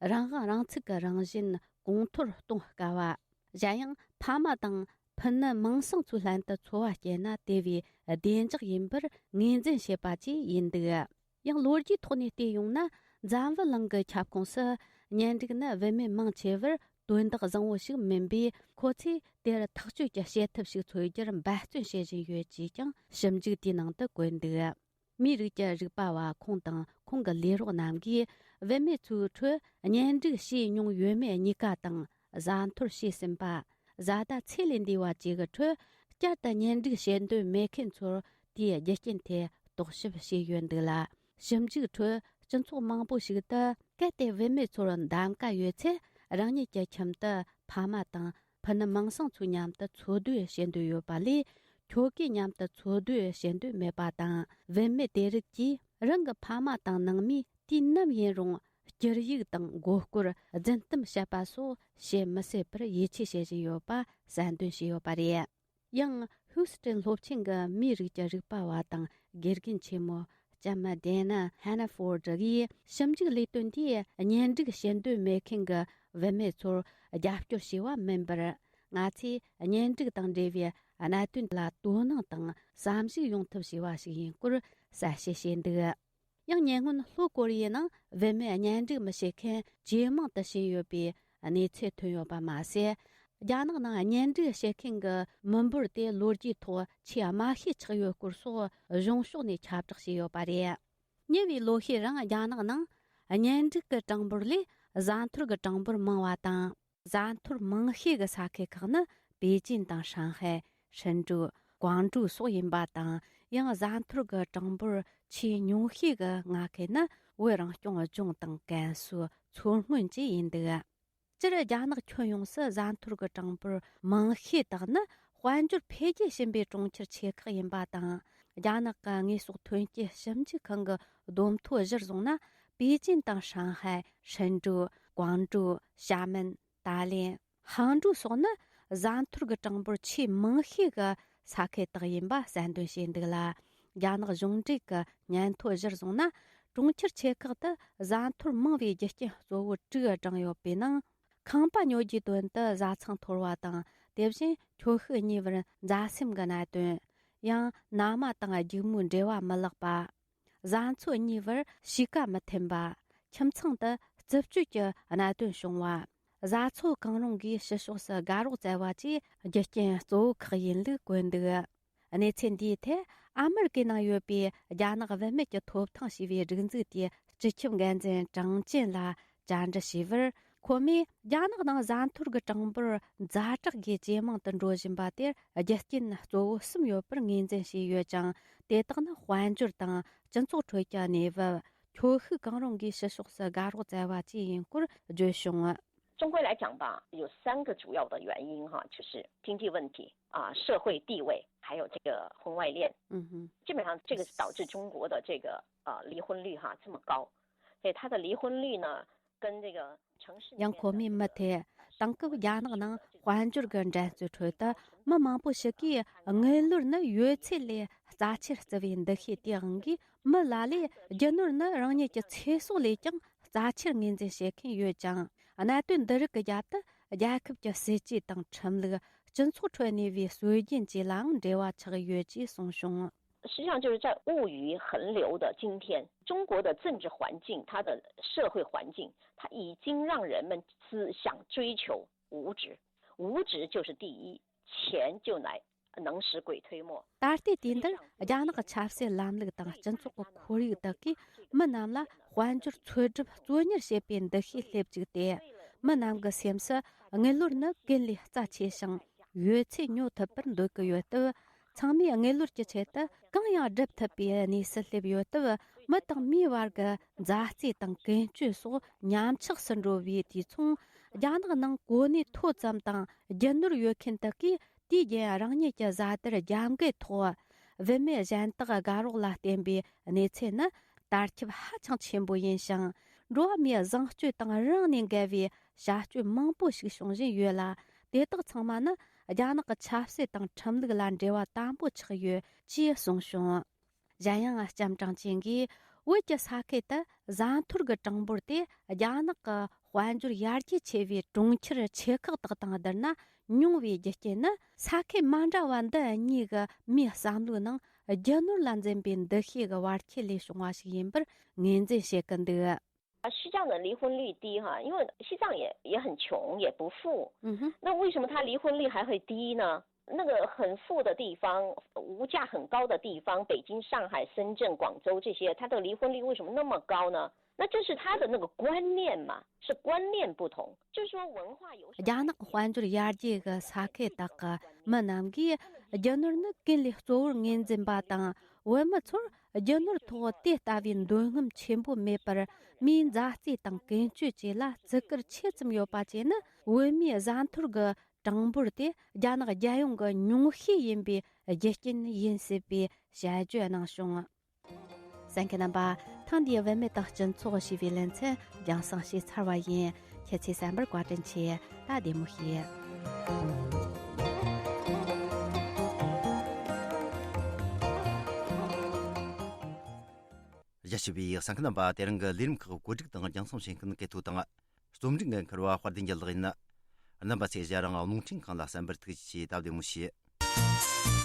རང་དབང་རང་ཚུགས་ཀྱི་རང་བཞིན་གོང་མཐོར་གཏོང་དཀའ་བ། གཞན་ཡང་ཕ་མ་དང་ཕུ་ནུ་མིང་སྲིང་ཚོའི་ལྷན་དུ་འཚོ་བ་སྐྱེལ་ན་དེ་བས་བདེ་འཇགས་ཡིན་པར་ངོས་འཛིན་བྱེད་པ་བཅས་ཡིན་འདུག། ཡང་ལོ་རྒྱུས་ཐོག་ནས་བལྟས་ཡོང་ན། འཛམ་བུ་གླིང་གི་ཁྱབ་ཁོངས་སུ་གཉེན་སྒྲིག་ནི་བུད་མེད་མང་ཆེ་བར་དོན་དག་བཟང་བོ་ཞིག་མིན་པས། ཁོ་ཚོས་དེར་ཐག་གཅོད་ཀྱི་བྱེད་ཐབས་ཤིག་འཚོལ་རྒྱུར་འབད་བརྩོན་བྱེད་བཞིན་ཡོད་ཅེས་ཀྱང་ཞིབ་འཇུག་དེའི་ནང་དུ་བཀོད་འདུག། མིའི་རིགས་ཀྱི་རིག་པ་བ་ཁོང་དང་ཁོང་གི་ལས་རོགས་རྣམས་ཀྱིས། བུད་མེད་ཚོའི་ཁྲོད་གཉེན་སྒྲིག་བྱས་མྱོང་ཡོད་མེད་གཉིས་ཀ་དང་། བཟའ་འཐོར་བྱས་ཟིན་པ། བཟའ་ཟླ་ཚེ་ལས་འདས་པ་བཅས་ཀྱི་ཁྲོད། བསྐྱར་དུ་གཉེན་སྒྲིག་བྱེད་འདོད་མེད་མཁན་ཚོར་དེའི་རྒྱུ་རྐྱེན་ཐད་རྟོག་ཞིབ་བྱས་ཡོད་འདུག་ལ། ཞིབ་འཇུག་ཁྲོད་སྤྱི་ཚོགས་མང་པོ་ཞིག་ཏུ། གལ་ཏེ་བུད་མེད་ཚོར་གདམ་ག་ཡོད་ཚེ། རང་ཉིད་ཀྱི་ཁྱིམ་དུ་ཕ་མ་དང་ཕུ་ནུ་མིང་སྲིང་ཚོའི་མཉམ་དུ་འཚོ་སྡོད་བྱེད་འདོད་ཡོད་པ་ལས། ཁྱོ་གའི་མཉམ་དུ་འཚོ་སྡོད་བྱེད་འདོད་མེད་པ་དང་། བུད་མེད་དེ་རིགས་ཀྱིས་རང་གི་ཕ་མ་དང་ནང་མིས་དུས་ནམ་ཡིན་རུང་། སྐྱུར་ཡིག་དང་མགོ་སྐོར། རྫུན་གཏམ་བཤད་པ་སོགས་བྱེད་མི་སྲིད་པར་ཡིད་ཆེས་བྱེད་བཞིན་ཡོད་པ་གསལ་འདོན་བྱས་ཡོད་པ་རེད། ཡང་ཧུའུ་སི་ཀྲེན་སློབ་ཆེན་གྱི་མིའི་རིགས་ཀྱི་རིག་པ་བ་དང་དགེ་རྒན་ཆེན་མོ་ལྕམ་ཌེ་ན་ཧན་ན་ཧྥོར་ཌི་ཡིས། ཞིབ་འཇུག་ལས་དོན་དེས་གཉེན་སྒྲིག་བྱེད་འདོད་མེད་མཁན་གྱི་བུད་མེད་ཚོར་རྒྱབ་སྐྱོར་བྱས་པ་མིན་པར། ང་ཚོས་གཉེན་སྒྲིག་དང་འབྲེལ་བའི་གནད་དོན་ལ་དོ་སྣང་དང་བསམ་གཞིགས་ཡོང་ཐབས་བྱས་པ་ཞིག་ཡིན་སྐོར་གསལ་བཤད་བྱས་འདུག། ཡང་ཉེ་སྔོན་ལྷོ་ཀོ་རི་ཡའི་ནང་བུད་མེད་གཉེན་སྒྲིག་མི་བྱེད་མཁན་ཇེ་མང་དུ་ཕྱིན་ཡོད་པའི་གནས་ཚུལ་ཐོན་ཡོད་པ་མ་ཟད། རྒྱ་ནག་ནང་གཉེན་སྒྲིག་བྱེད་མཁན་གྱི་མི་འབོར་དེ་ལོ་རྒྱུས་ཐོག་ཆེས་དམའ་ཤོས་ཆགས་ཡོད་སྐོར་སོགས་གཞུང་ཕྱོགས་ནས་ཁྱབ་བསྒྲགས་བྱས་ཡོད་པ་རེད། ཉེ་བའི་ལོ་ཤས་རིང་རྒྱ་ནག་ནང་གཉེན་སྒྲིག་གི་གྲངས་འབོར་ལས་བཟའ་འཐོར་གྱི་གྲངས་འབོར་མང་བ་དང་། བཟའ་འཐོར་མང་ཤོས་ཀྱི་ས་ཁུལ་ཁག་ནི་པེ་ཅིན་དང་ཧྲང་ཧའེ། ཧྲིན་ཀྲུའུ། ཀོང་ཀྲོའུ་སོགས་ཡིན་པ་དང་། ཡང་བཟའ་འཐོར་གྱི་གྲངས་འབོར་ཆེས་ཉུང་ཤོས་ཀྱི་མངའ་ཁུལ་ནི་བོད་རང་སྐྱོང་ལྗོངས་དང་ཀན་སུའུ། མཚོ་སྔོན་བཅས་ཡིན་འདུག། སྤྱིར་རྒྱ་ནག་ཁྱོན་ཡོངས་སུ་བཟའ་འཐོར་གྱི་གྲངས་འབོར་མང་ཤོས་དག་ནི་དཔལ་འབྱོར་འཕེལ་རྒྱས་ཕྱིན་པའི་གྲོང་ཁྱེར་ཆེ་ཁག་ཡིན་པ་དང་། རྒྱ་ནག་གི་དངོས་ཟོག་ཐོན་སྐྱེད་ཞིབ་འཇུག་ཁང་གི་བསྡོམས་ཐོ་གཞིར་བཟུང་ན། པེ་ཅིན་དང་ཧྲང་ཧའེ། ཧྲིན་ཀྲུའུ། ཀོང་ཀྲོའུ། ཞྭ་མེན། ཏཱ་ལེན། ཧང་ཀྲོའུ་སོགས་ནི་བཟའ་འཐོར་གྱི་གྲངས་འབོར་ཆེས་མང་ཤོས་ཀྱི་ས་ཁུལ་དག་ཡིན་པ་གསལ་འདོན་བྱས་འདུག་ལ། རྒྱ་ནག་གཞུང་འབྲེལ་གྱི་སྙན་ཐོ་གཞིར་བཟུང་ན། གྲོང་ཁྱེར་ཆེ་ཁག་ཏུ་བཟའ་འཐོར་མང་བའི་རྒྱུ་རྐྱེན་གཙོ་བོ་དྲུག་བགྲངས་ཡོད་པའི་ནང་། ཁང་པ་ཉོ་རྒྱུའི་དོན་དུ་བཟའ་ཚང་འཐོར་བ་དང་། དེ་བཞིན་ཁྱོ་ཤུག་གཉིས་བར་མཛའ་སེམས་ཀྱི་གནད་དོན། ཡང་མནའ་མ་དང་སྒྱུག་མོའི་འབྲེལ་བ་མི་ལེགས་པ། བཟའ་ཚོ་གཉིས་བར་གཤིས་ཀ་མི་མཐུན་པ། ཁྱིམ་ཚང་དུ་རྩུབ་སྤྱོད་ཀྱི་གནད་དོན་བྱུང་བ། བཟའ་ཚོ་གང་རུང་གིས་ཕྱི་ཕྱོགས་སུ་དགའ་རོགས་བཙལ་བ་བཅས་རྒྱུ་རྐྱེན་གཙོ་བོ་ཁག་ཡིན་ལུགས་བཀོད་འདུག། གནས་ཚུལ་འདིའི་ཐད་ཨ་མེ་རི་ཀའི་ནང་ཡོད་པའི་རྒྱ་ནག་བུད་མེད་ཀྱི་ཐོབ་ཐང་ཞེས་པའི་སྒྲིག་འཛུགས་དེའི་སྤྱི་ཁྱབ་འགན་འཛིན་ཀྲང་ཅན་ལ་བཅར་འདྲི་ཞུས་པར། ཁོ་མོས་རྒྱ་ནག་ནང་བཟའ་འཐོར་གྱི་གྲངས་འབོར་ཛ་དྲག་གིས་ཇེ་མང་དུ་འགྲོ་བཞིན་པ་དེར་རྒྱུ་རྐྱེན་གཙོ་བོ་གསུམ་ཡོད་པར་ངོས་འཛིན་བྱས་ཡོད་ཅིང་། དེ་དག་ནི་དཔལ་འབྱོར་དང་སྤྱི་ཚོགས་ཁྲོད་ཀྱི་གནས་བབ། ཁྱོ་ཤུག་གང་རུང་གིས་ཕྱི་ཕྱོགས་སུ་དགའ་རོགས་བཙལ་བ་བཅས་ཡིན་སྐོར་བརྗོད་བྱུང་ངམ། 中国来讲吧，有三个主要的原因哈，就是经济问题啊、社会地位，还有这个婚外恋。嗯哼，基本上这个是导致中国的这个呃离婚率哈这么高。所以它的离婚率呢，跟这个城市里面的 ཡང་ཁོ་མོས་མུ་མཐུད་དེང་སྐབས་རྒྱ་ནག་ནང་དཔལ་འབྱོར་གྱི་འགྲན་རྩོད་ཁྲོད་དུ་མི་མང་པོ་ཞིག་གིས་དངུལ་ལོར་ནི་ཡོད་ཚད་ལས་རྩ་ཆེར་བརྩི་བའི་འདུ་ཤེས་དེའང་གིས་མི་ལ་ལས་རྒྱུ་ནོར་ནི་རང་ཉིད་ཀྱི་ཚེ་སྲོག་ལས་ཀྱང་རྩ་ཆེར་ངོས་འཛིན་བྱེད་མཁན་ཡོད་ཅིང་། གནད་དོན་འདི་རིགས་ཀྱི་རྒྱབ་ཏུ་རྒྱལ་ཁབ་ཀྱི་སྲིད་ཇུས་དང་ཁྲིམས་ལུགས། སྤྱི་ཚོགས་ཁྲོད་གནས་པའི་སྲོལ་རྒྱུན་བཅས་ལའང་འབྲེལ་བ་ཆགས་ཡོད་ཅེས་གསུངས་བྱུང་། 实际上就是在物欲横流的今天，中国的政治环境、它的社会环境，它已经让人们思想追求物质，物质就是第一，钱就来能使鬼推磨。 ད་ལྟའི་དུས་འདིར་རྒྱ་ནག་གི་ཆབ་སྲིད་ལམ་ལུགས་དང་སྤྱི་ཚོགས་ཀྱི་ཁོར་ཡུག་དག་གིས་མི་རྣམས་ལ་དཔལ་འབྱོར་འཚོལ་སྒྲུབ་གཙོ་གཉེར་བྱེད་པའི་འདུ་ཤེས་སླེབས་བཅུག་སྟེ། མི་རྣམས་ཀྱི་སེམས་སུ་དངུལ་ལོར་ནི་ཀུན་ལས་རྩ་ཆེ་ཞིང་ཡོད་ཚད་ཉོ་ཐུབ་པར་འདོད་ཀྱི་ཡོད་སྟབས། ཚང་མས་དངུལ་ལོར་གྱི་ཆེད་དུ་གང་ཡང་སྒྲུབ་ཐུབ་པའི་གནས་སུ་སླེབས་ཡོད་སྟབས། མི་དང་མིའི་བར་གྱི་མཛའ་བརྩེ་དང་ཀུན་སྤྱོད་སོགས་ཉམས་ཆག་སུ་འགྲོ་བའི་དུས་མཚུངས། རྒྱ་ནག་ནང་གོ་གནས་མཐོ་ཙམ་དང་རྒྱུ་ནོར་ཡོད་མཁན་དག་གིས་དུས་རྒྱུན་རང་ཉིད་ཀྱི་བཟའ་དར་རྒྱབ་འགལ་ཐོག་བུད་མེད་གཞན་དག་དགའ་རོགས་ལ་བརྟེན་པའི་གནས་ཚུལ་ནི་དར་ཁྱབ་ཧ་ཅང་ཆེན་པོ་ཡིན་ཞིང་། འགྲོ་བ་མིའི་བཟང་སྤྱོད་དང་རང་ནས་འགལ་བའི་བྱ་སྤྱོད་མང་པོ་ཞིག་བྱུང་བཞིན་ཡོད་ལ། དེ་དག་ཚང་མ་ནི་རྒྱ་ནག་གི་ཆབ་སྲིད་དང་ཁྲིམས་ལུགས་ལ་འབྲེལ་བ་དམ་པོ་ཆགས་ཡོད་ཅེས་གསུངས་བྱུང་། གཞན་ཡང་། ལྕམ་ཀྲང་ཅིན་གྱིས་བོད་ཀྱི་ས་ཁུལ་དུ་བཟའ་འཐོར་གྱི་གྲངས་འབོར་དེ་རྒྱ་ནག་གི་དཔལ་འབྱོར་ཡར་རྒྱས་ཆེ་བའི་གྲོང་ཁྱེར་ཆེ་ཁག་དག་དང་བསྡུར་ན་ཉུང་བའི་རྒྱུ་རྐྱེན་ནི། ས་ཁུལ་མ་འདྲ་བ་འདི་གཉིས་ཀྱི་མིའི་བསམ་བློའི་ནང་རྒྱུ་ནོར་ལ་འཛིན་པའི་འདུ་ཤེས་ཀྱི་བར་ཁྱད་ལས་བྱུང་བ་ཞིག་ཡིན་པར་ངོས་འཛིན་བྱེད་ཀྱི་འདུག། 啊，西藏的离婚率低哈，因为西藏也也很穷，也不富。嗯哼，那为什么他离婚率还会低呢？那个很富的地方，物价很高的地方，北京、上海、深圳、广州这些，它的离婚率为什么那么高呢？那就是他的那个观念嘛，是观念不同，就是说文化有什么。 རྒྱ་ནག་དཔལ་འབྱོར་ཡར་རྒྱས་ཀྱི་ས་ཁུལ་དག་གི་མི་རྣམས་ཀྱིས་རྒྱུ་ནོར་ནི་ཀུན་ལས་གཙོ་བོར་ངོས་འཛིན་པ་དང་། བུད་མེད་ཚོར་རྒྱུ་ནོར་ཐོག་དེ་ལྟ་བུའི་འདོད་རྔམ་ཆེན་པོ་མེད་པར། མིའི་མཛའ་བརྩེ་དང་ཀུན་སྤྱོད་བཅས་ལ་བརྩི་བཀུར་ཆེ་ཙམ་ཡོད་པ་བཅས་ནི། བུད་མེད་བཟའ་འཐོར་གྱི་གྲངས་འབོར་དེ་རྒྱ་ནག་རྒྱལ་ཡོངས་ཀྱི་ཉུང་ཤས་ཡིན་པའི་རྒྱུ་རྐྱེན་ཡིན་སྲིད་པའི་དཔྱད་བརྗོད་གནང་བྱུང་། གསན་མཁན་རྣམ་པ། ཐེངས་འདིའི་བུད་མེད་དང་སྤྱི་ཚོགས་ཞེས་པའི་ལེ་ཚན་རྒྱང་སྲིང་བྱས་ཚར་བ་ཡིན། ཁྱེད་ཚོས་གསན་པར་བཀའ་དྲིན་ཆེ། ད་བདེ་མོ་བྱོས། གཞིས་བྱེས་པའི་གསན་མཁན་རྣམ་པ། དེ་རིང་གི་ལས་རིམ་ཁག་བཀོད་སྒྲིག་དང་རྒྱང་སྲིང་བྱེད་མཁན་སྐད་ཐོག་དང་། རྩོམ་སྒྲིག་འགན་འཁུར་བ་དཔལ་ལྡན་རྒྱལ་ལགས་ཡིན། རྣམ་པ་ཚོས་ཞལ་རང་རླུང་འཕྲིན་ཁང་ལ་གསན་པར་ཐུགས་རྗེ་ཆེ། ད་བདེ་མོ་བྱོས།